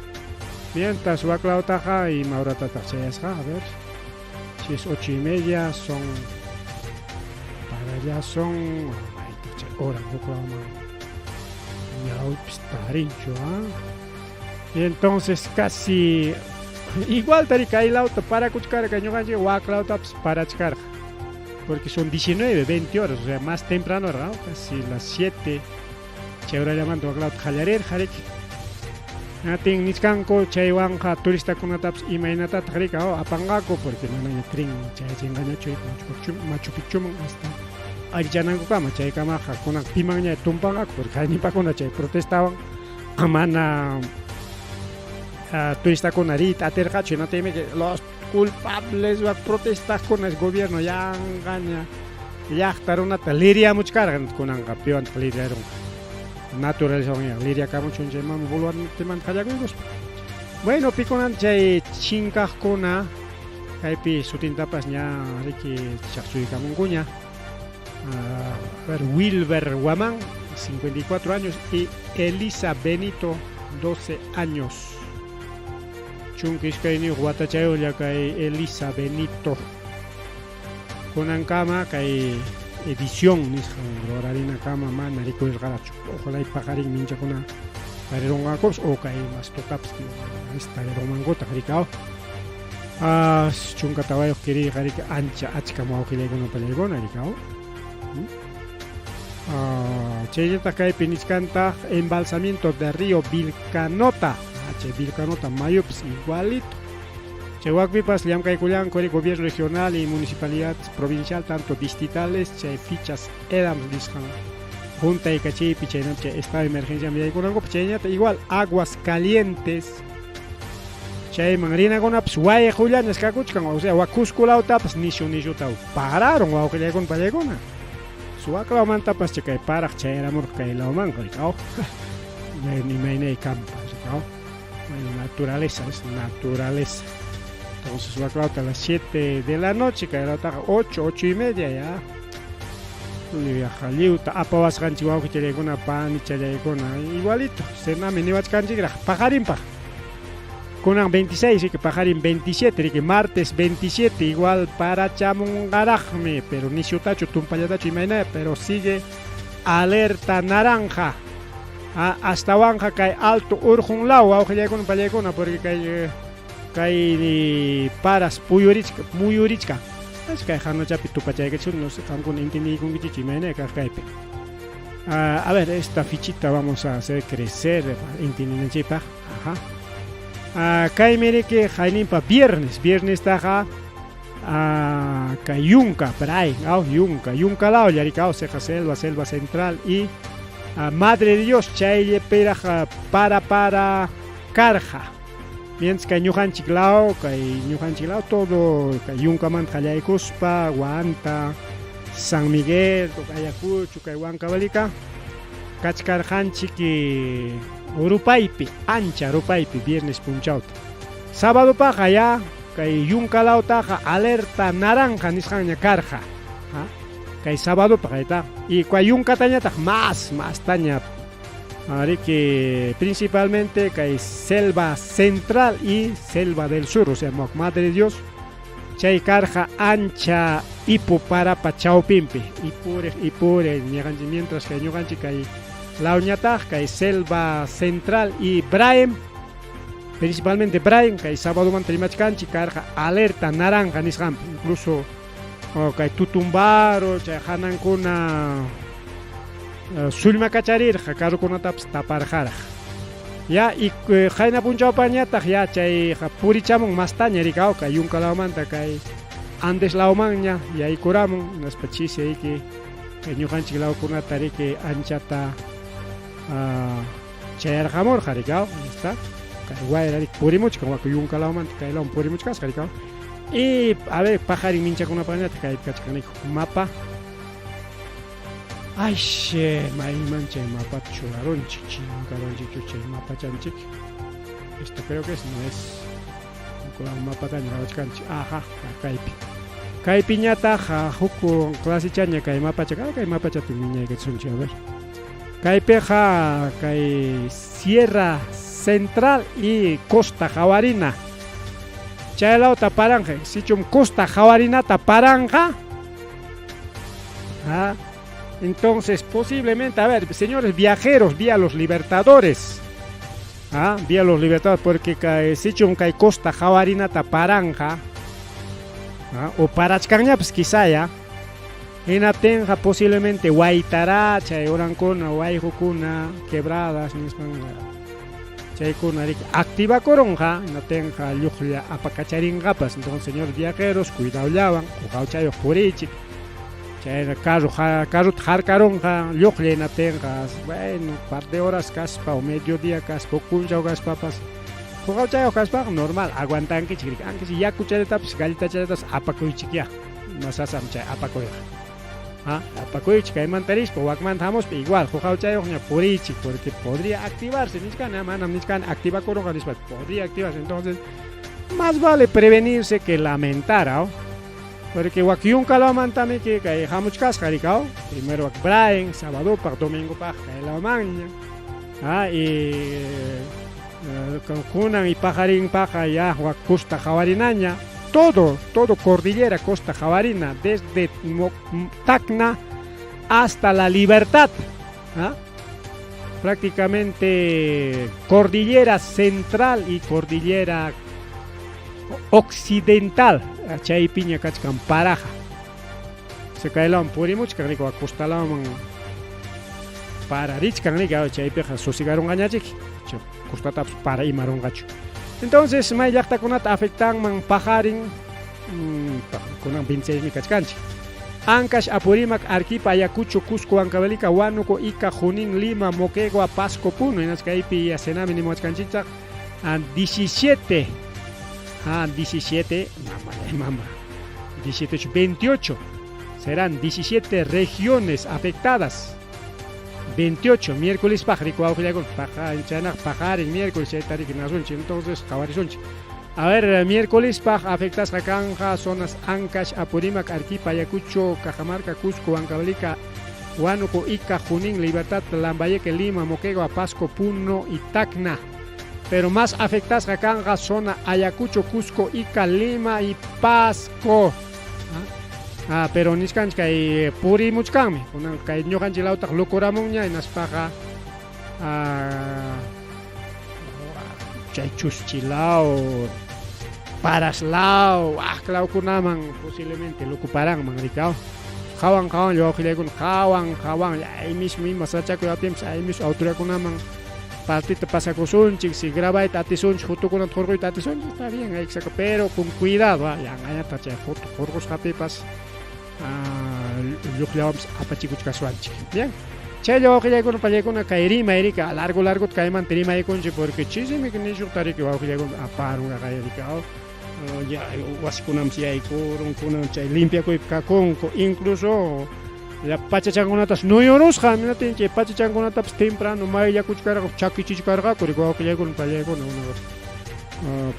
Mientras waklawtaqa ima horatataq chayasqa, a ver, si es 8 y media son, para allá son, maytaq chay horan huklawman ñawpis tarinchu, Y entonces casi igual tari kay lawta parakuchkarqa ñuqanchik waklawtapas parachkarqa. Porque son 19, 20 horas, o sea, más temprano, ¿no? Casi las 7. Chay horallamanta waklawta qallarirqa riki. Natin nichkanku chaywanqa turistakunatapas imaynatataq rika apanqaku porque manaña tren chayachinqañachu Machu Picchuman hasta allichanankukama chaykamaqa kunan pimanña tumpanqaku porque hayninpakuna chay protestawan mana turistakuna riyta atirqachu hinaptinmi los culpables protestaqkuna es gobierno yanqaña llaqta runata liriamuchkarqa kunanqa piwantaq liriarunqa naturaleza liriakamuchun chay mama Boluartemanta qallakuykuspa. Bueno, pikunan chay chinkaqkuna kaypi sutintapas ña riki chaqchuykamunkuña. A ver, Wilber Guamán, 54 años, y Elisa Benito, 12 años. 12 watachayuqlla kay Elisa Benito. Kunankama kay edición nisqan rurarinakama mana rikurirqarachu. Ojalá paqarin minchakuna tarirunqakupas o kay mas tutapas tarirunmankutaq rikaw. 14 kiriyqa riki ancha achka wawqillaykuna pallaykuna rikaw. Chayllataq kaypi nichkantaq embalsamiento de río Vilcanota. Chay Vilcanota mayupas igualito. Chay wakpipas llamkaykullanku gobierno regional y municipalidad provincial tanto distritales chay fichas EDAMS nisqan juntay kachiypi chaynata chay estado de emergencia yaykunankupas chaynata igual Aguas Calientes chayman rinakunapas wayqullañas kakuchkan, o sea, Cusco lawtapas nishu nishuta pararon wawqillaykuna pallaykuna. Suwaklawmantapas chay kay paraq chayramurqa kay lawmanqa rikaw. Imaynay kampa rikaw. Bueno, naturaleza es naturaleza. Entonces waklawta a las 7 de la noche, kay lawtaqa 8, 8 y media ya. Lliwta apawasqanchik wawqichallaykuna panichallaykuna igualito cenami niwachkanchikraq paqarinpaq. Kunan 26 riki paqarin 27 riki martes 27 igual parachamunqaraqmi, pero nishutachu tumpallatachu imayna, pero sigue alerta naranja. Astawanqa kay alto urqun law wawqillaykuna pallaykuna porque kay kay paras puyurichka muyurichka. Kay hanachapi tupachaykachisun, no sé, qamkuna entendiykunkichik imayna kaq kaypi. A ver, esta fichita vamos a hacer crecer entendinanchikpaq. Ajá. Kaymi riki hayninpa viernes, viernes taqa kay yunka por ahí, yunka, yunka lawlla riki, ceja selva, selva central y Madre de Dios chayllapiraq para karqa. Mientras kay ñuqanchik law, kay ñuqanchik law todo kay yunkamanta qallaykuspa, Huanta, San Miguel, Ayacucho, kay Huancavelica kachkarqanchik rupaypi, ancha rupaypi viernes punchawta. Sábadopaqa ya kay yunka lawtaqa alerta naranja nisqanña karqa. Kay sabadopaq ayta. Y kay yunkatañataq más, mastaña riki principalmente kay selva central y selva del sur, o sea, Madre de Dios, chay karqa ancha ipu parapa chawpinpi, ipuriq ipuriq ñuqanchik mientras kay ñuqanchik kay lawñataq kay selva central y Braem, principalmente Braem, kay sabadomanta rimachkanchik karqa alerta naranja nisqanpi, incluso kay Tutumbaro, chay hanankuna sullmakacharirqa, carrokunatapas taparqaraq. Ya, y qayna punchawpañataq ya chayqa purichamun mastaña rikaw kay yunka lawmanta kay Andes lawmanña yaykuramun, hinaspa chisi riki kay ñuqanchik lawkunata riki anchata chayarqamurqa rikaw, está kay wayra riki purimuchkan wak yunka lawmanta kay lawman purimuchkasqa rikaw. Y a ver paqarin minchakunapaqñataq kaypi kachkan riki mapa. Ay, mayman chay mapata churarunchik, chinkarunchikchu chay mapachanchik. Esto creo que es, no es. Mapataña qawachkanchik. Ajá, kaypi. Kaypiñataq huk clasichaña kay mapacha, kay mapachata wiñaykachisunchik, a ver. Kaypiqa kay Sierra Central y Costa Jawarina. Chay lawta paranja, sichum Costa Jawarinata paranja. ¿Ah? Entonces, posiblemente, a ver, señores viajeros, vía los Libertadores. ¿Ah? Vía los Libertadores, porque sichum kay Costa Jawarinata paranja. ¿Ah? O parachkanñapas quizá ya. Hinaptinqa posiblemente waytara, chay urankuna, wayqukuna, quebradas, nispan chaykuna riki activakurunqa, hinaptinqa lluqlla apakacharinqapas. Entonces, señores viajeros, cuidadollawan, uqawchayuq purichik. Chayna carro carrota harkarunqa lluqlla hinaptinqa, bueno, par de horas kaspa o mediodía kaspa o punchaw kaspapas uqawchayuq kaspaqa normal aguantankichik riki. Anchis yakuchallatapas galletachallatapas apakuychik ya. Masasam chay apakuyqa. Apakuychik kaymanta rispa wakmanta hamuspa igual huqawchayuqña puriychik porque podría activarse nichkani, manam nichkani activakurunqa nispa, podría activarse. Entonces, más vale prevenirse que lamentar, ¿oh? Porque wak yunka lawmantamiki kay hamuchkasqa rikaw, primero wak Brian, sabadopaq, domingopaq kay lawmanña. Y kunan y paqarinpaqa ya wak Costa Jawarinaña, todo, todo cordillera Costa Jawarina, desde Tacna hasta La Libertad. ¿Ah? Prácticamente cordillera central y cordillera occidental, chaypiña kachkan paraja. Se kaylawan purimuchkan riki, costa lawman pararichkan riki, chaypiqa sosigarunqañachik, costatapas para imarunqachu. Entonces, may llaqtakunata afectanman paqarin, kunan 26 mi kachkanchik. Ancash, Apurímac, Arequipa, Ayacucho, Cusco, Huancavelica, Huánuco, Ica, Junín, Lima, Moquegua, Pasco, Puno. Hinaspa kaypi Senami nimuwachkanchikchaq 17, 17, mama, mama, 17, 28, serán 17 regiones afectadas. 28, miércoles paq riku wawqillakuna, chaynaq paqarin miércoles chayta riki nasunchik, entonces qhawarisunchik. A ver, miércoles paq afectasqa kanja zonas Ancash, Apurímac, Arequipa, Ayacucho, Cajamarca, Cusco, Huancavelica, Huánuco, Ica, Junín, Libertad, Lambayeque, Lima, Moquegua, Pasco, Puno y Tacna. Pero más afectasqa kanja zona Ayacucho, Cusco, Ica, Lima y Pasco. Pero nichkanchik kay purimuchkanmi, kunan kay ñuqanchik lawtaq lukuramunña hinaspaqa chay Chuschilaw, Paraslaw, wak lawkunaman posiblemente lukuparanman rikaw. Qawan qawan wawqillaykuna, qawan qawan ay mismo ima sachakuy aptinpas ay mismo autoridadkunaman partita pasakusunchik, si grabayta atisunchik, fotokunata hurquyta atisunchik, está bien, hay que sacar, pero con cuidado, yanqañataq chay foto hurqusqapipas lluqllawanpas apachikuchkasuanchik. Bien. Chaylla wawqillaykuna pallaykuna kay rimay rika largo largo kaymanta rimaykunchik porque chisimi nishuqta riki wawqillaykuna aparunqa rika ya wasikunamas yaykurun kunan chay limpiakuypi kakunku, incluso ya pachachankunatas nuyurusqa, minatin chay pachachankunatapas temprano mayllakuchkarqa chakichichkarqaku riki wawqillaykuna pallaykuna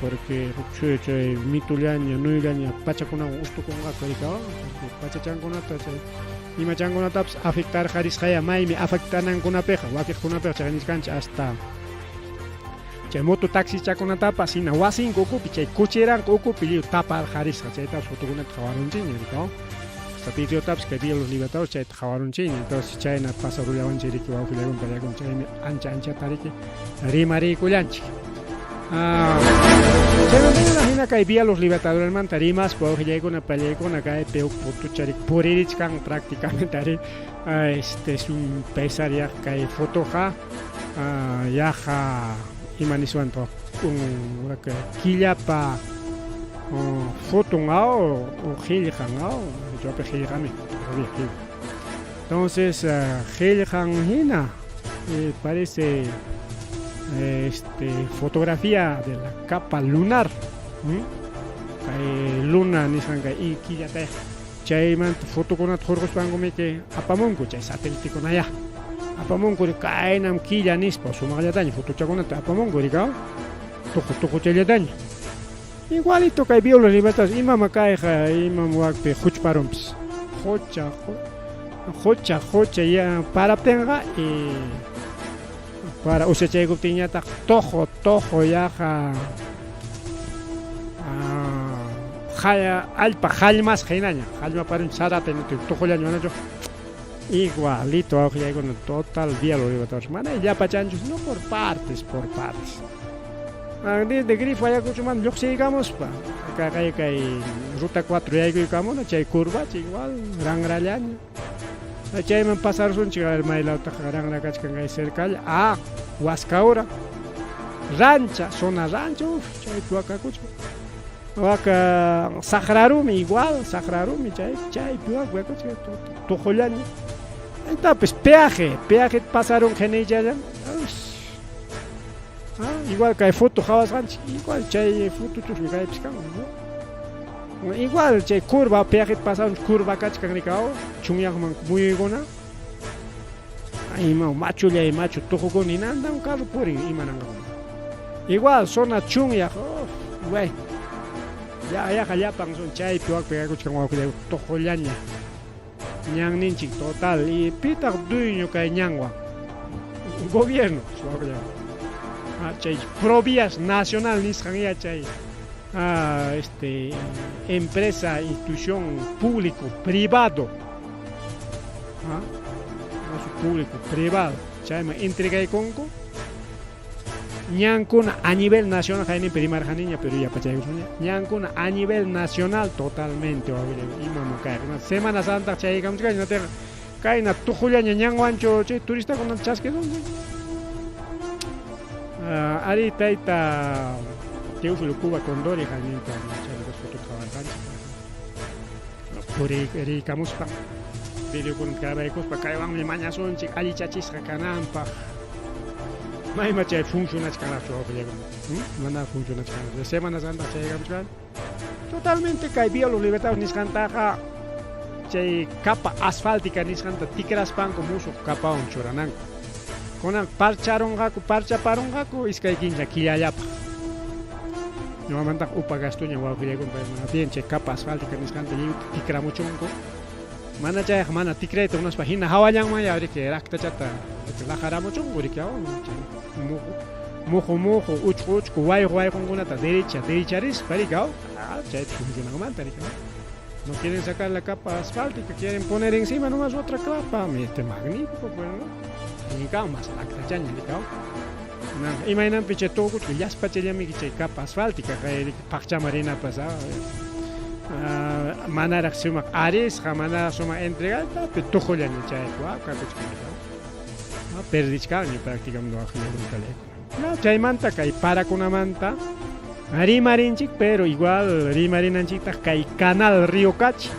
porque chay chay mitullaña nuyullaña pachakunawan ustukunqaku rika, porque pachachankunata chay Imachankunatapas afectarqarisqaya maymi afectanankunapiqa wakiqkunapiqa chay nisqanchik hasta chay moto taxichakunatapas hina wasinku ukupi chay cocheranku ukupi lliw taparqarisqa chaytapas fotokunata qhawarunchikña riki hasta videotapas kay Vía Los Libertadores chayta qhawarunchikña entonces chayna pasarullawanchik riki wawqillaykuna pallaykuna chaymi ancha anchata riki rimariykullanchik. Chaymantaña hina kay Vía Los Libertadoresmanta rimaspa wawqillaykuna pallaykuna kaypi huk fotocha riki puririchkan prácticamente ari este es un pesar yaq kay fotoqa yaqa ima niswantaq killapa foton aw o qillqan aw chaypi qillqami entonces qillqan hina parece este fotografía de la capa lunar kay luna nisqan kay killata Chaymanta fotokunata hurquspankumiki apamunku chay satélitekunayá. Apamunku kaynam killa nispa sumaqllataña fotochakunata apamunku rikaw. Tuqu tuquchallataña. Igualito kay Viola Libertad imam kayqa imam wakpi huchparunpas. Qucha qucha qucha ya paraptinqa y para usachaykuptinñataq tuqu tuqu yaqa allpa hallmasqa hinaña hallmaparunchik sarata tuqullaña manachu igualito wawqillaykuna total Vía Los Libertadores mana llapachanchus no por partes por partes desde grifo Ayacuchomanta lluqsiykamuspa kay kay ruta 4 yaykuykamuna chay curvacha igual ranrallaña chayman pasarusunchik a ver maylawtaq ranra kachkan kay cercalla ah Huascaura rancha zona rancha uf chaypi wakakuchkan waka saqrarumi igual saqrarumi chay chaypi wakakuchkan tuqullaña Entonces, peaje, peaje pasarun qiniychallan. Ah, igual kay foto qhawasqanchik, igual chay fotochusmi kaypis kan, ¿no? Igual chay curva, peaje pasarun curva kachkan rikaw, chunyaqman muyuykuna. Ima machullay machu tuqukuna hinantam carro purin imananqakuna. Igual zona chunyaq, oh, güey. Ya yaqa llapan son chaypi wakpi kakuchkan wawqillay tuqullaña. Ñanninchik total y pitaq dueño kay ñanwan gobierno chay Provías Nacional nisqan ya chay este empresa institución público privado público privado chayman entregaykunku Ñankuna a nivel nacional hayninpi rimarqaniña, pero yapachaykusunña. Ñankuna a nivel nacional totalmente imam kayqa. Semana Santa chayaykamuchkanchik hinaptinqa kayna tuqullaña ñanwanchu chay turistakunata chaskisunchik. Ari tayta Teófilo Cuba Condori hayninta chaypas foto qhawarqanchik. Puriykamuspa videokunata grabaykuspa kaywanmi mañasunchik allichachisqa kananpaq. Mayma chay funcionachkanraqchu wawqillaykuna. Mana funcionachkanraqchu. Semana Santa chayaykamuchkan. Totalmente kay Vía Los Libertadores nisqantaqa chay capa asfáltica nisqanta tikraspanku musuq capawan churananku. Kunan parcharunqaku, parchaparunqaku iskay kincha killallapaq. Ñuqamantaqa upa gastoña wawqillaykuna pay bien chay capa asfáltica nisqanta lliwta tikramuchunku. Mana chayqa mana tikrayta munaspa hina hawallanmanya riki raktachata laqaramuchunku riki muhu muhu muhu uchku uchku wayqu wayqunkunata derecha derecharispa riki chaypi funcionanmanta riki. No quieren sacar la capa asfáltica, quieren poner encima nomás otra capa. Este magnífico, pues, ¿no? Allinkaw más laktachaña rikaw. Imaynanpi chay tukuchka llaspachallamiki chay capa asfáltica kay paqchama rinapas manaraq sumaq arisqa manaraq sumaq entregata tuqullaña chay kakuchkan perdichkanña prácticamente waqllaykuna. Chaymanta kay parakunamanta rimarinchik, pero igual rimarinanchiktaq kay canal Río Cachi.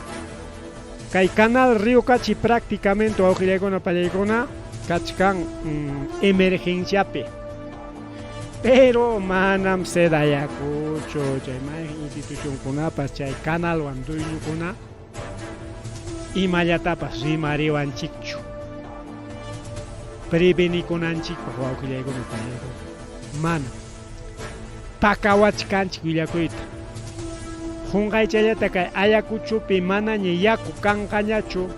Kay canal Río Cachi prácticamente wawqillaykuna pallaykuna kachkan emergenciapi. Pero manam sedayakuchu chay mayqin institucionkunapas chay canalwan dueñokuna imallatapas rimariwanchikchu. Prevenikunanchikpaq wawqillaykuna pallaykuna. Mana. Pakawachkanchik willakuyta. Qunqaychallata kay Ayacuchopi manaña yaku kanqañachu.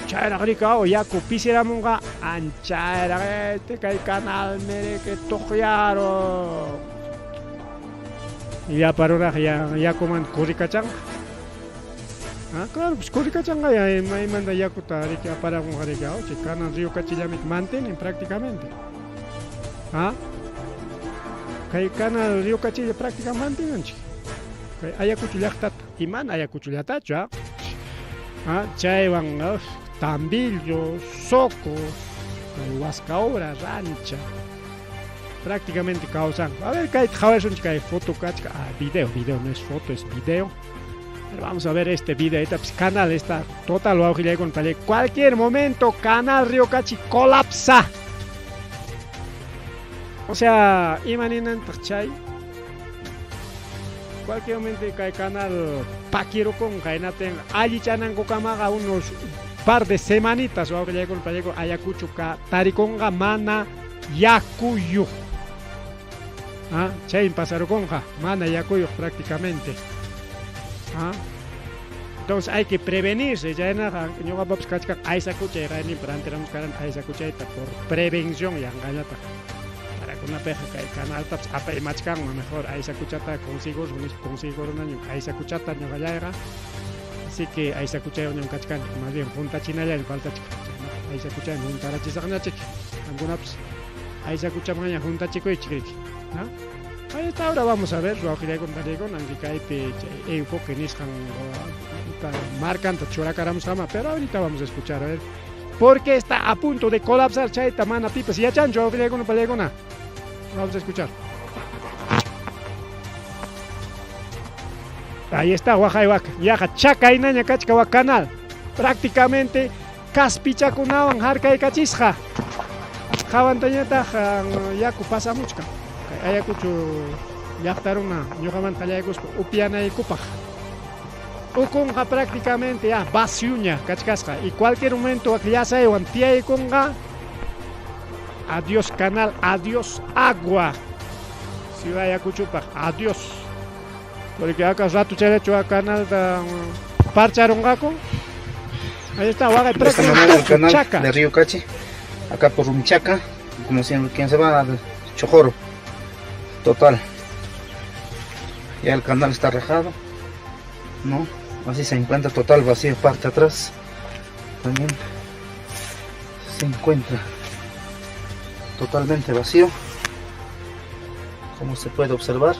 Chayraq rika yaku pisiramunqa anchayraq este kay canal mereke tuqyaro. Llapa ruraq yakuman kurikachanqa. Ah, claro, pues kurikachanqa ya maymanta yakuta riki aparamunqa riki chay canal Río Cachillami mantienen prácticamente. Ah, kay canal Río Cachilla prácticamente mantienen. Kay Ayacucho llaqtata, imana Ayacucho llaqtachu, ah? Ah, chaywan Tambillo, Socos, Huascaura, Rancha, prácticamente causan. A ver, kay qhawasunchik kay foto kachka, ah, video, video no es foto, es video. Pero vamos a ver este video, esta pues, canal está total con cualquier momento canal Río Cachi colapsa. O sea, imaninantaq chay cualquier momento kay canal pakirukunqa hinaptin allichanankukamaqa unos par de semanitas wawqillaykuna pallaykuna Ayacucho ka tarikunqa mana yakuyuq. Ah, chaymi pasarukunqa mana yakuyuq prácticamente. Ah. Entonces hay que prevenirse, chaynaqa ñuqapapas kachkan aysakuchay rayninpa rantiramus karan aysakuchayta por prevención yanqañataq. Parakunapiqa kay canaltapas apaymachkanman mejor aysakuchata consigo nispa consigo aysakuchata ñuqallayqa. Así que aysakuchaywan kachkani, más bien juntachinallaymi faltachkan. Aysakuchaymi juntarachisaqñachik. Qamkunapas aysakuchamanña juntachikuychik riki. ¿No? Ahí está, ahora vamos a ver, wawqillaykuna pallaykuna, aunque kaypi chay enfoque nisqan marcanta churakaramusqama, pero ahorita vamos a escuchar, a ver, porque está a punto de colapsar chayta mana pipas yachanchu wawqillaykuna pallaykuna. Vamos a escuchar. Ahí está, waqay wak, yaqa chakaynaña kachka wak canal. Prácticamente kaspichakunawan harkaykachisqa. Hawantañataq yaku pasamuchkan. Kay Ayacucho llaqtaruna ñuqamanta qallaykuspa upyanaykupaq. Ukunqa prácticamente ya vacíoña kachkasqa y cualquier momento wak llasaywan tiyaykunqa. Adiós canal, adiós agua. Ciudad Ayacuchopaq, adiós. Porque acá rato chayllachu canalta parcharunqaku. Ahí está, waqay De esta manera el prácticamente canal chaca. de Río Cachi, acá por Rumichaca, como siempre, quien se va al Chojoro, total. Ya el canal está rajado, ¿no? Así se encuentra total vacío, parte atrás también se encuentra totalmente vacío, como se puede observar,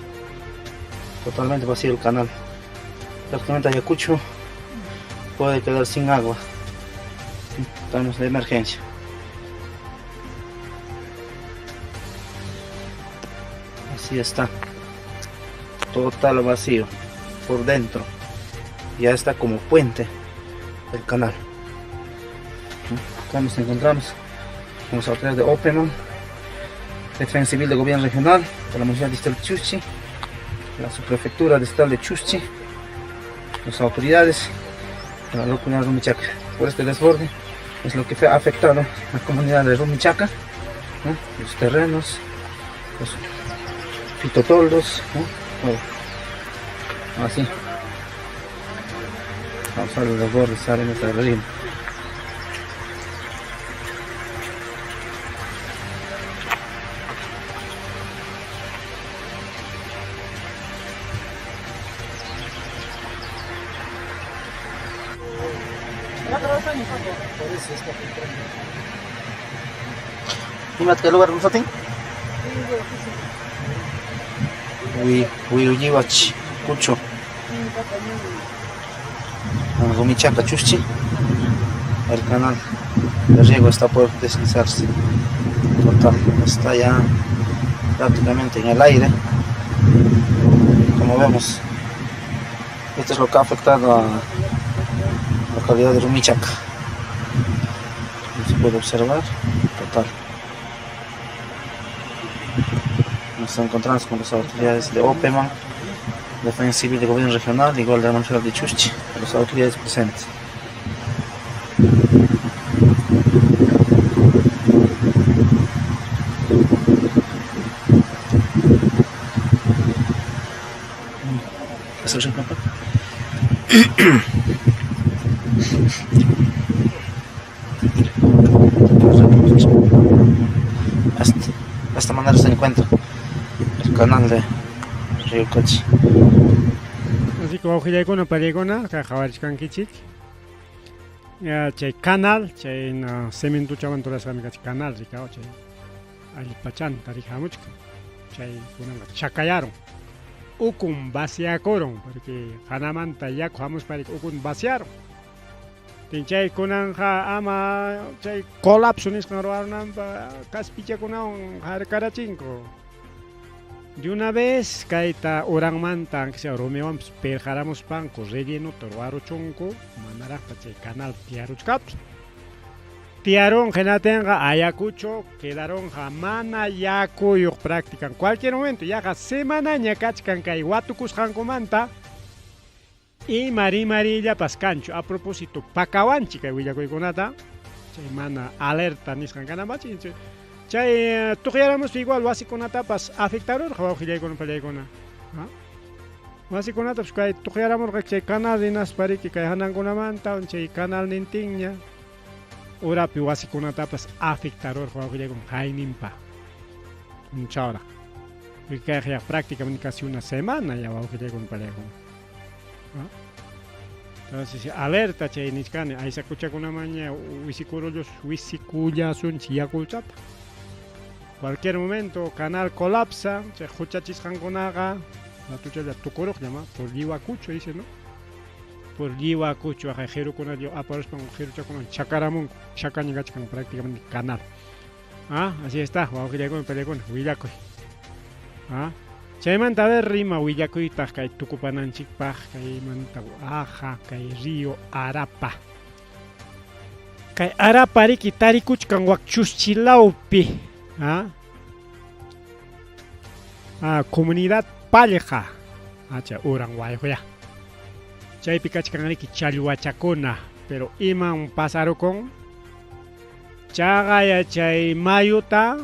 totalmente vacío el canal. Prácticamente Ayacucho puede quedar sin agua. Estamos de emergencia. Así está, total vacío por dentro. Ya está como puente el canal. Acá nos encontramos con los autoridades de OPEMAN, Defensa Civil del Gobierno Regional, de la Municipalidad Distrital de Chuschi, la Subprefectura Distrital de Chuschi, las autoridades de la localidad de Rumichaca. Por este desborde es lo que ha afectado a la comunidad de Rumichaca, ¿no? Los terrenos, los fitotoldos, ¿no? Todo. Así. Vamos a ver los desbordes, salen hasta el río. Imat lugar nusatin? Wi Wiuyiwach Cucho. Rumichaca Chuschi. El canal de riego está por deslizarse. Total, está ya prácticamente en el aire. Como vemos, esto es lo que ha afectado a la localidad de Rumichaca. Como se puede observar, total. Nos encontramos con las autoridades de OPEMAN, Defensa Civil del Gobierno Regional, igual de la Municipalidad de Chuschi, las autoridades presentes. Manzanares se encuentra el canal de Río Cochi. Así que wawqillaykuna pallaykuna kay qhawarichkankichik. Ya chay canal, chay cementochawan turasqami kachkan canal rikaw chay allpachanta rijamuchkan. Chay kunanqa chakayarun. Ukun vaciakurun porque hanamanta yaku hamuspa ukun vaciarun. Chay kunanqa ama chay colapso nisqan ruwarunanpaq kaspichakunawan harkarachinku. De una vez kayta uranmanta aunque sea rumiwanpas pirqaramuspanku rellenota ruwaruchunku manaraqpa chay canal tiyaruchkaptin. Tiyarunqa hinatinqa Ayacucho quedarunqa mana yakuyuq práctica en cualquier momento yaqa semanaña kachkan kay watukusqankumanta ima rimariyllapas kanchu. A propósito pakawanchik kay willakuykunata chay mana alerta nisqan kananpach chay tuqyaramuspa igual wasikunatapas afectarurqa wawqillaykuna pallaykuna. Wasikunatapas kay tuqyaramurqa chay canal rinaspa riki kay hanankunamanta chay canal nintinña urapi wasikunatapas afectarurqa wawqillaykuna hayninpa punchawraq. Porque kayqa ya prácticamente casi una semana ya wawqillaykuna pallaykuna. Entonces alerta chay nichkani aysakuchakunamaña wisikurullos wisikullasunchik yakulchata. Cualquier momento canal colapsa, chay huchachisqankunaqa ratuchalla tukuruqlla por Liwacucho dice, ¿no? Por Liwacucho ajay qirukuna aparuspan qiruchakunawan chakaramunku, chakaña kachkan prácticamente canal. Ah, así está, wawqillaykuna pallaykuna willakuy. Ah, chaymanta a ver rima willakuytaq kay tukupananchikpaq kaymanta aja kay río Arapa. Kay Arapa riki tarikuchkan wak Chuschilawpi, ah, ah, comunidad Pallqa, acha uran wayquya. Chaypi kachkan riki challwachakuna, pero iman pasarukun chaqaya chay mayuta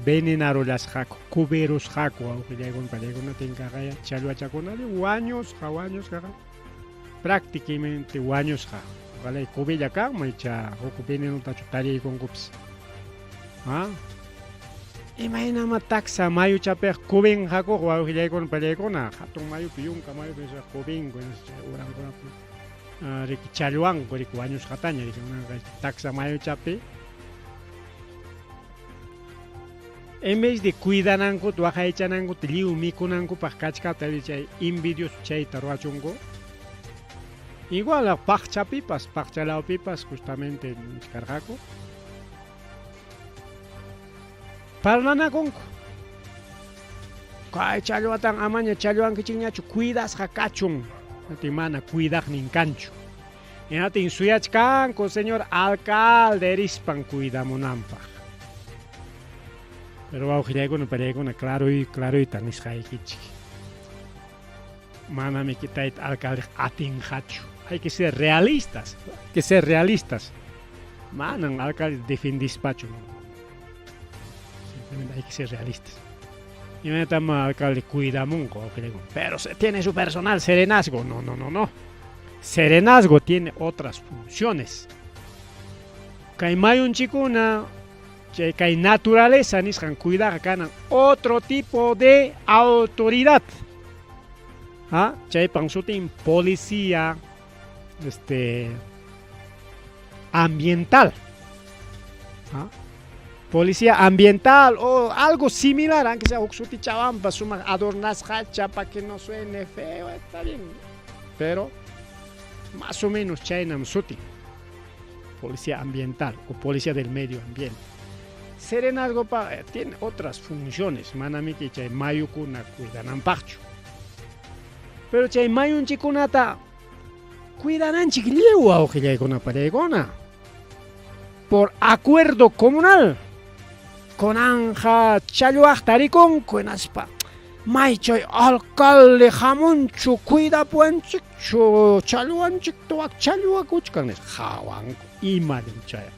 venenarullasqaku, cubirusqaku wawqillaykuna pallaykuna tinkaqaya challwachakuna wañusqa wañusqa prácticamente wañusqa. Ojalá cubilla kanman icha huk venenotachu tariykunkupis. Ah? Imaynama taksa mayuchapiqa cubinqakuq wawqillaykuna pallaykuna hatun mayupi yunka mayupi cubinku chay urankunapi riki challwanku riki wañusqataña riki taksa mayuchapi en vez de cuidanankuta waqaychanankuta lliw mikunankupaq kachkapta chay envidioso chayta ruwachunku. Igual paqchapipas paqchalawpipas justamente karqaku parlanakunku. Kay challwatan amaña challwankichikñachu cuidasqa kachun. Natin mana cuidaqnin kanchu. Hinatin suyachkanku señor alcalde rispan cuidamunanpaq. Pero wawqillaykuna pallaykuna claro y claroyta nisqaykichik. Manami tayta alcalde atinqachu. Hay que ser realistas, hay que ser realistas. Manan alcalde defendispachu. Simplemente hay que ser realistas. Imaynatama alcalde cuidamunqa wawqillaykuna. Pero se tiene su personal serenazgo. No, no, no, no. Serenazgo tiene otras funciones. Kay mayunchikuna chay kay naturaleza nisqan cuidaqa kanan otro tipo de autoridad. Ah, chaypan sutin policía ambiental. ¿Ah? Policía ambiental o algo similar, aunque sea huk sutichawanpas sumaq adornasqacha para que no suene feo, está bien. Pero más o menos chaynam sutin. Policía ambiental o policía del medio ambiente. Serenazgo pa, tiene otras funciones, manamiki chay mayukuna cuidananpaqchu. Pero chay mayunchikunata cuidananchik lliw wawqillaykuna pallaykuna. Por acuerdo comunal. Kunanja challwaqta rikunku hinaspa maychay alcalde hamunchu cuidapuwanchikchu challwanchikta wak challwakuchkan nispa hawanku imallam chay.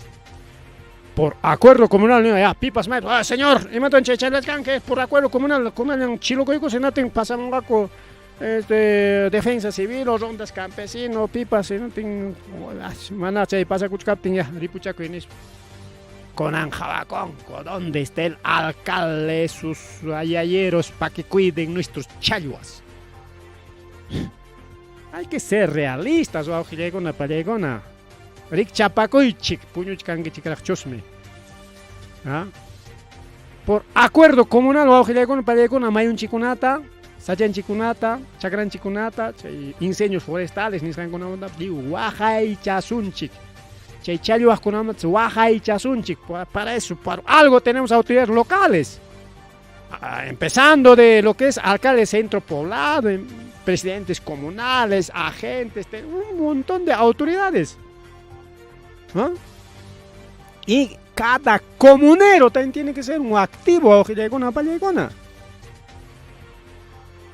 Por acuerdo comunal, ya pipas may, ah, señor, imatan chay challwachkanki por acuerdo comunal, kunallan chilukuykus hinatin pasamunqaku defensa civil o rondas campesino, pipas hinatin mana chay pasakuchkaptin ya ripuchakuy nispa. Kunan qhawakunku, ¿dónde está el alcalde, sus ayayeros pa que cuiden nuestros challwas? Hay que ser realistas, wawqillaykuna, pallaykuna. Rikchapakuychik, puñuchkankichikraqchusmi. ¿Ah? Por acuerdo comunal, wawqillaykuna, pallaykuna, mayunchikunata, sachanchikunata, chakranchikunata, chay incendios forestales nisqankunamanta lliw waqaychasunchik. Chay challwaqkunamanta waqaychasunchik. Para eso, para algo tenemos autoridades locales. Ah, empezando de lo que es alcalde de centro poblado, presidentes comunales, agentes, un montón de autoridades. ¿Ah? Y cada comunero también tiene que ser un activo, ojillegona, pallegona.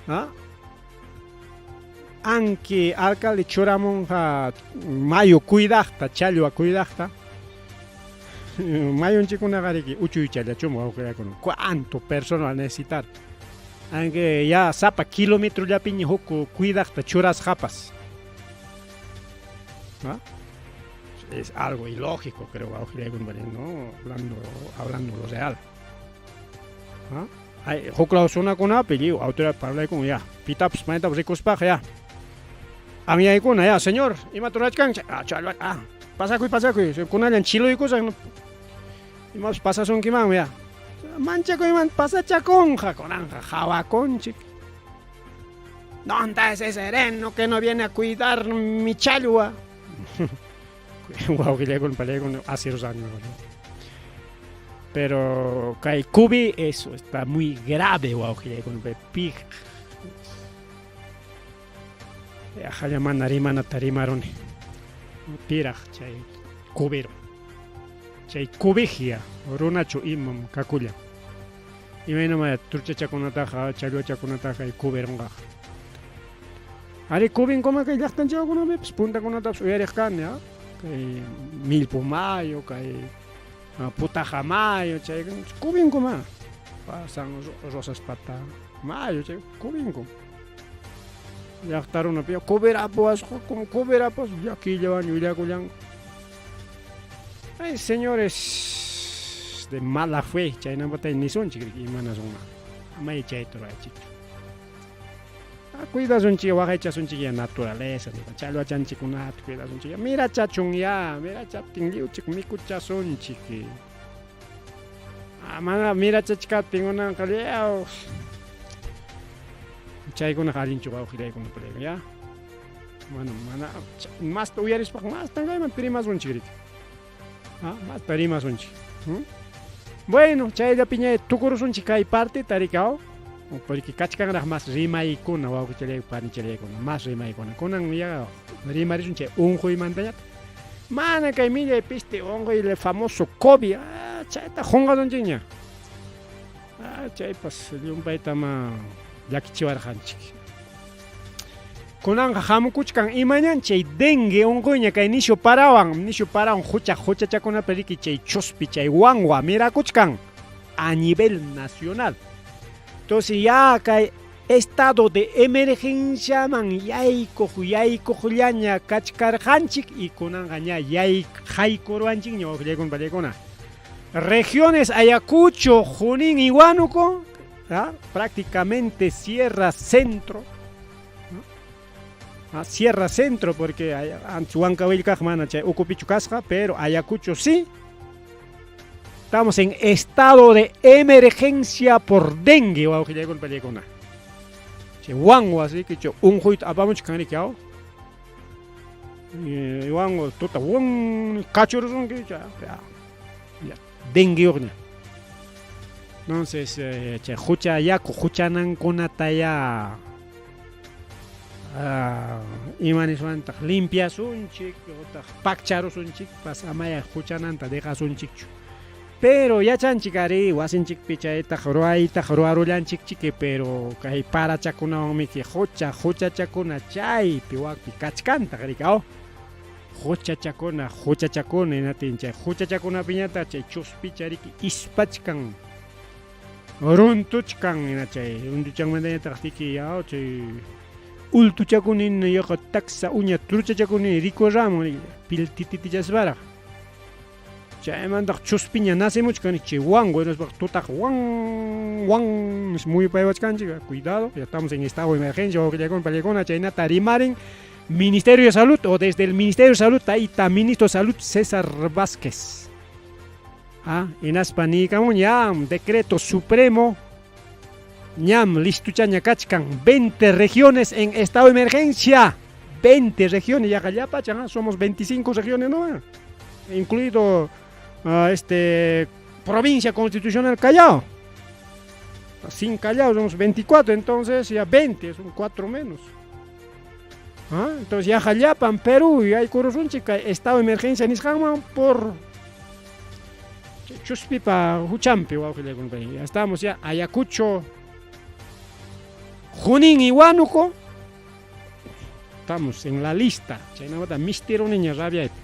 ¿Ah? Anki alcalde churamunqa mayu cuidaqta, challwa cuidaqta. Mayunchikunaqa uchuychallachum wawqillakuna. ¿Cuánto personal necesitar? Aunque ya sapa kilómetro llapiña huk cuidaqta churasqapas. ¿Ah? Es algo ilógico, creo, ¿no? Hablando, hablando lo real. ¿Ah? Ay, huk law runakunapi lliw autoridad parlaykun ya. Pitapas maytapas rikuspaqa ya. Anyaykuna ya, señor, imata rurachkanki? Ah, challwa, ah, pasakuy, pasakuy, kunallan chiluykusaq. Imapas pasasunkimanmi ya. Manchakuyman pasachakunqa, kunanqa hawakunchik. ¿Dónde es ese sereno que no viene a cuidar mi challwa? Wawqillaykuna, pallaykuna, hace dos años. Pero kay kubi eso está muy grave, wawqillaykuna, pij. Aqalla mana rimanata rimaruni. Piraq chay cubero. Chay cubijia runachu imam kakullan. Imaynamaya truchachakunataqa, challwachakunataqa cuberonqaqa. Ari cubinkuma kay llaqtanchikkunapipas puntakunatapas uyariq kani, ah? Kay Millpumayo, kay Putajamayo, chay cubinkuma. Pasan Rosas Pata Mayo, chay cubinku. Llaqta runapi cuberapuwasqa, cuberapuwas llakillawan willakullanku. Ay, señores de mala fe, chaynamanta nisunchik imanasunman. Amay chayta ruraychikchu. Ah, cuidasunchik, waqaychasunchik ya naturaleza, challwachanchikkunata cuidasunchik. Ya mirachachun ya, mirachaptin lliwchik mikuchasunchik. Ah, mana mirachachkaptin unanqa lliw. Chaykunaqa allinchu wawqillaykuna palaykuna ya. Mana, mana, masta uyarispaqa mastan kayman rimasunchik riki. Ah, masta rimasunchik. Bueno, chayllapiña tukurusunchik kay partita rikaw. Porque kachkanraq mas rimaykuna wawqichallaykuna panichallaykuna, mas rimaykuna. Kunan ya rimarisun chay unquymantañataq. Mana kay millay piste unquy el famoso COVID, ah, chayta qunqasunchikña. Ah, chaypas llumpaytama llakichiwarqanchik. Kunanqa hamukuchkan imañan chay dengue unquyña kay nishu parawan, nishu parawan hucha huchachakunapi riki chay chuspi chay wanwa mirakuchkan a nivel nacional. Entonces ya kay estado de emergencia man yaykuq yaykuqllaña kachkarqanchik y kunanqa ña haykuruwanchikña wawqillaykuna pallaykuna. Regiones Ayacucho, Junín y Huánuco, ¿ah? Prácticamente Sierra Centro, ¿no? Ah, Sierra Centro, porque antes Huancahuilcaj mana chay ukupichu kasqa, pero Ayacucho sí. Estamos en estado de emergencia por dengue, wawqillaykuna pallaykuna. Chay wanwa, así que unquyta apamuchkan riki, aw. Wanwa tuta wan kachurusunki, ya, ya, dengue uqña. Entonces, chay hucha yaku huchanankunata ya ima niswantaq limpiasunchik utaq pakcharusunchik pas amaya huchananta dejasunchikchu. Pero yachanchik ari wasinchikpi chaytaq ruwaytaq ruwarullanchikchiki, pero kay parachakunawanmiki hucha huchachakuna chaypi wakpi kachkantaq riki, aw. Huchachakuna, huchachakuna hinatin chay huchachakunapiñataq chay chuspicha riki ispachkan runtuchkan hina chay runtuchanmantañataq riki aw chay ultuchakunin yaqa taksa uña truchachakuni rikurramun piltititichasparaq. Chaymantaq chuspiña nacemuchkan chay wanku hinaspaqa tutaqa wan wan nispa muyupaywachkanchik. Cuidado, ya estamos en estado de emergencia, wawqillaykuna pallaykuna, chaynata rimarin Ministerio de Salud o desde el Ministerio de Salud tayta Ministro de Salud César Vázquez. Ah, hinaspa niykamun ya decreto supremo ñam listuchaña kachkan 20 regiones en estado de emergencia. 20 regiones, yaqa llapachan, ¿ah? Somos 25 regiones, ¿no? Incluido provincia constitucional Callao. Sin Callao somos 24, entonces ya 20, es un 4 menos. ¿Ah? Entonces yaqa llapan Perú y hay kurusunchik kay estado de emergencia nisqanman por chuspipa huchampi wawqillaykuna. Ya estamos ya Ayacucho, Junín y Huánuco. Estamos en la lista. Chaynamanta mistiruniña rabiaypi.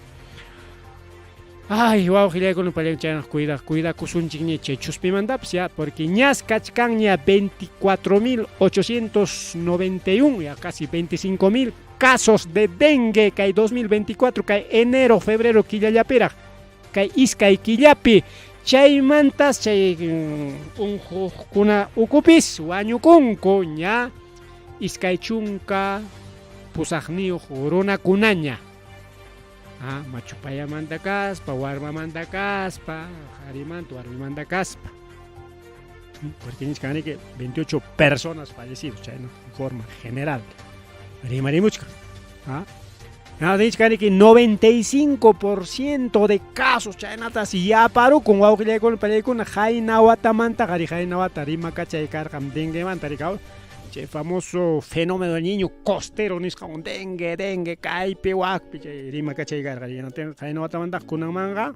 Ay, wawqillaykuna pallaykuna chayna cuida, cuidakusunchikña chay chuspimantapas ya, porque ñas kachkanña 24.891, ya casi 25.000 casos de dengue kay 2024, kay enero, febrero killallapiraq, kay iskay killapi. Chaymantas chay unquqkuna ukupis wañukunku ña iskay chunka pusaqniyuq runakunaña. Ah, machupayamanta kaspa, warmamanta kaspa, qarimanta, warmimanta kaspa. Porque nichkaniki 28 personas fallecidas, chayna en forma general. Rimarimuchka. Ah. Nada, nichkaniki 95% de casos chaynatas yaparukun wawqillaykuna pallaykuna qayna watamanta qari qayna wata rimakachay karqan denguemanta rikaw. Chay famoso fenómeno del niño costero nisqan dengue, dengue, kaypi wakpi chay rimakachay karqa. Qayna watamanta kunanmanqa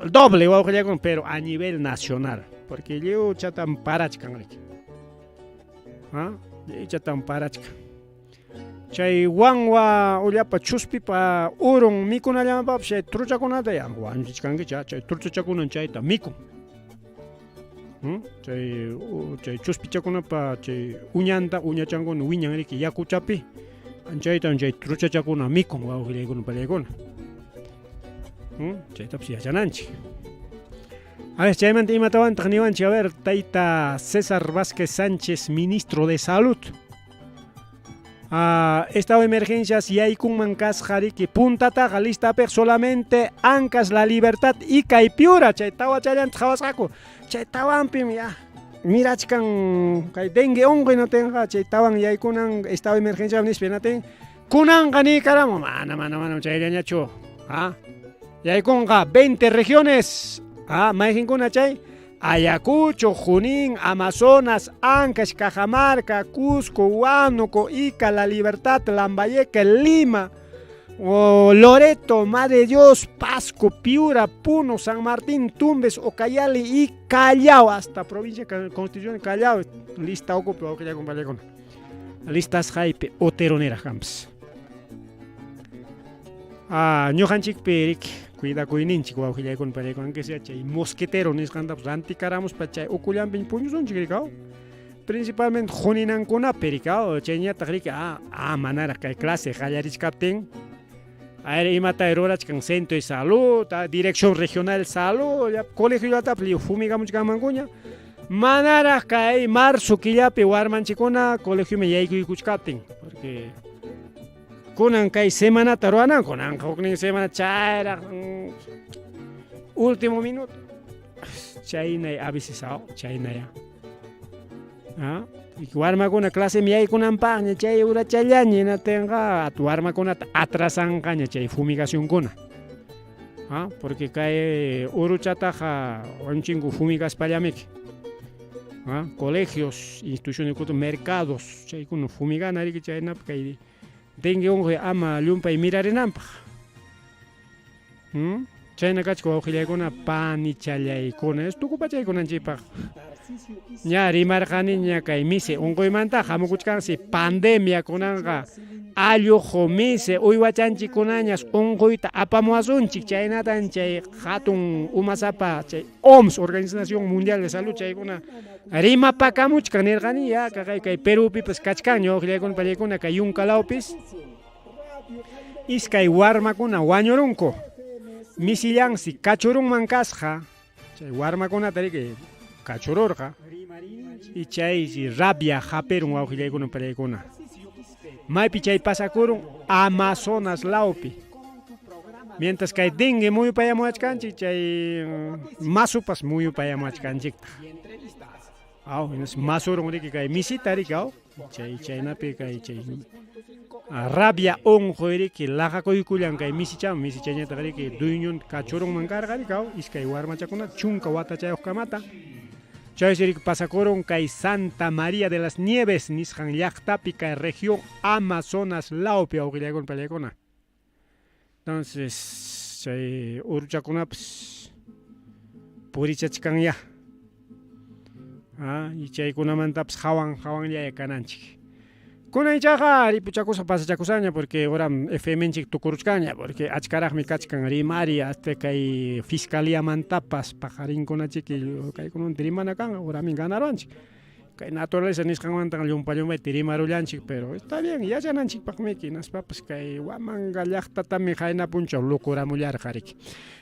el doble wawqillaykuna, pero a nivel nacional, porque lliwchatan parachkan riki. ¿Ah? Lliwchatan parachkan. Chay wanwa ullapa chuspipa urun mikunallamanpapas chay truchakunata ya wañuchichkanki chay truchachakunan chayta mikun. Chay chay chuspichakunapa chay uñanta uñachankuna wiñan riki yakuchapi chaytan chay truchachakuna mikun wawqillaykuna pallaykuna. Chaytapas yachananchik. A ver, chaymanta imatawantaq niwanchik, a ver, tayta César Vázquez Sánchez, ministro de Salud. Estado de emergencias yaykunman kasqa riki puntataqa listapiq solamente Ancash, La Libertad y Piura chay tawachallanta qhawasqaku chay tawanpim ya mirachkan kay dengue unquy natinqa chay tawan yaykunan estado de emergencia nispa natin kunanqa niykaramun mana mana mana chayllañachu ah yaykunqa 20 regiones ah mayqinkuna chay Ayacucho, Junín, Amazonas, Ancash, Cajamarca, Cusco, Huánuco, Ica, La Libertad, Lambayeque, Lima, Loreto, Madre de Dios, Pasco, Piura, Puno, San Martín, Tumbes, Ucayali y Callao, hasta provincia Constitución de Callao. Lista ocupa, listas jaipe, oteronera camps. Ah, ñuqanchikpi riki cuidakuyninchik wawqillaykuna pallaykuna aunque sea chay mosquetero nisqantapas rantikaramuspa chay ukullanpi puñusunchik rikaw. Principalmente juninankunapi rikaw, chayñataq riki manaraq kay clase qallarichkaptin ayri imata rurachkan centro de salud, dirección regional de salud, ya colegio llaqtapi lliw fumigamuchkanmankuña. Manaraq kay marzo killapi warmanchikkuna colegioman yaykuykuchkaptin, porque kunan kay semanata ruwananku, kunanqa huknin semana chayraq último minuto. Chaynay a veces chaynaya. Warmakuna claseman yaykunanpaqña chay urachallaña hinatinqa warmakunata atrasanqaña chay fumigacionkuna. Porque kay uruchataqa wañuchinku fumigaspallamiki. Colegios, instituciones, mercados, chaykuna fumigana riki chaynapi kay dengue unquy ama llumpay mirarinanpaq. Chayna kachka wawqillaykuna panichallaykuna tukupachaykunanchikpaq. Ña rimarqaniña kay mise unquymantaqa hamukuchkansi pandemia kunanqa alluqu mise uywachanchikkunañas unquyta apamuwasunchik chaynatan chay hatun umasapa chay OMS, Organización Mundial de Salud, chaykuna rimapakamuchkan nirqani ya kaqay kay Perúpipas kachkanña wawqillaykuna pallaykuna kay yunkalawpis iskay warmakuna wañurunku. Misillansi kachurunman kasqa, chay warmakunata riki kachururqa, y chaysi rabia hapirun wawqillaykuna pariykuna. Maypi chay pasakurun Amazonas lawpi. Mientras kay dengue muyupayamuwachkanchik, chay masupas muyupayamuwachkanchiktaq. Aw, masurun riki kay misita riki aw. Chay chaynapi kay chay rabia unquy riki laqakuykullan kay misichaman, misichañataq riki dueñon kachurunman karqa riki aw, iskay warmachakuna chunka watachayuqkamata. Chaysi riki pasakurun kay Santa María de las Nieves nisqan llaqtapi kay región Amazonas lawpi awqillaykuna pallaykuna. Entonces chay uruchakunapas purichachkanyá. Ah, y chaykunamantapas hawan hawanllaya kananchik. Kunan ichaqa ripuchakusaq pasachakusaña porque horam FMnchik tukuruchkanña porque achkaraqmi kachkan rimari hasta kay fiscaliamantapas paqarinkunachiki kaykunamanta rimana kanqa horamin ganaruwanchik. Kay naturaleza nisqanmantaqa llumpa llumpayta rimarullanchik, pero está bien yachananchikpaqmiki, hinaspapas kay Huamanga llaqtatami qayna punchaw lukuramullarqa riki.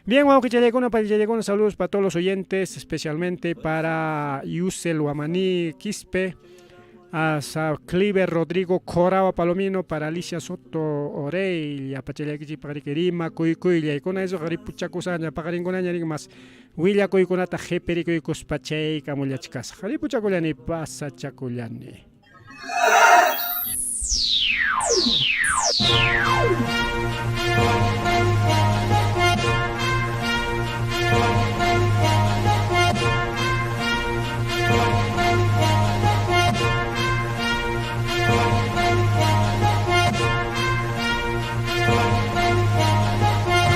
Bien, wawqichallaykuna, paychallaykuna, saludos para todos los oyentes, especialmente para Yusel Huamaní Quispe, a Cliver Rodrigo Coraba Palomino, para Alicia Soto Orey, apachallaykichikpaq riki rima kuykuyllaykunay suqa ripuchakusaña paqarinkunaña riki mas Willakuykunata qhipirikuykuspa chaykamullachkasaq. Ripuchakullani, pasachakullani.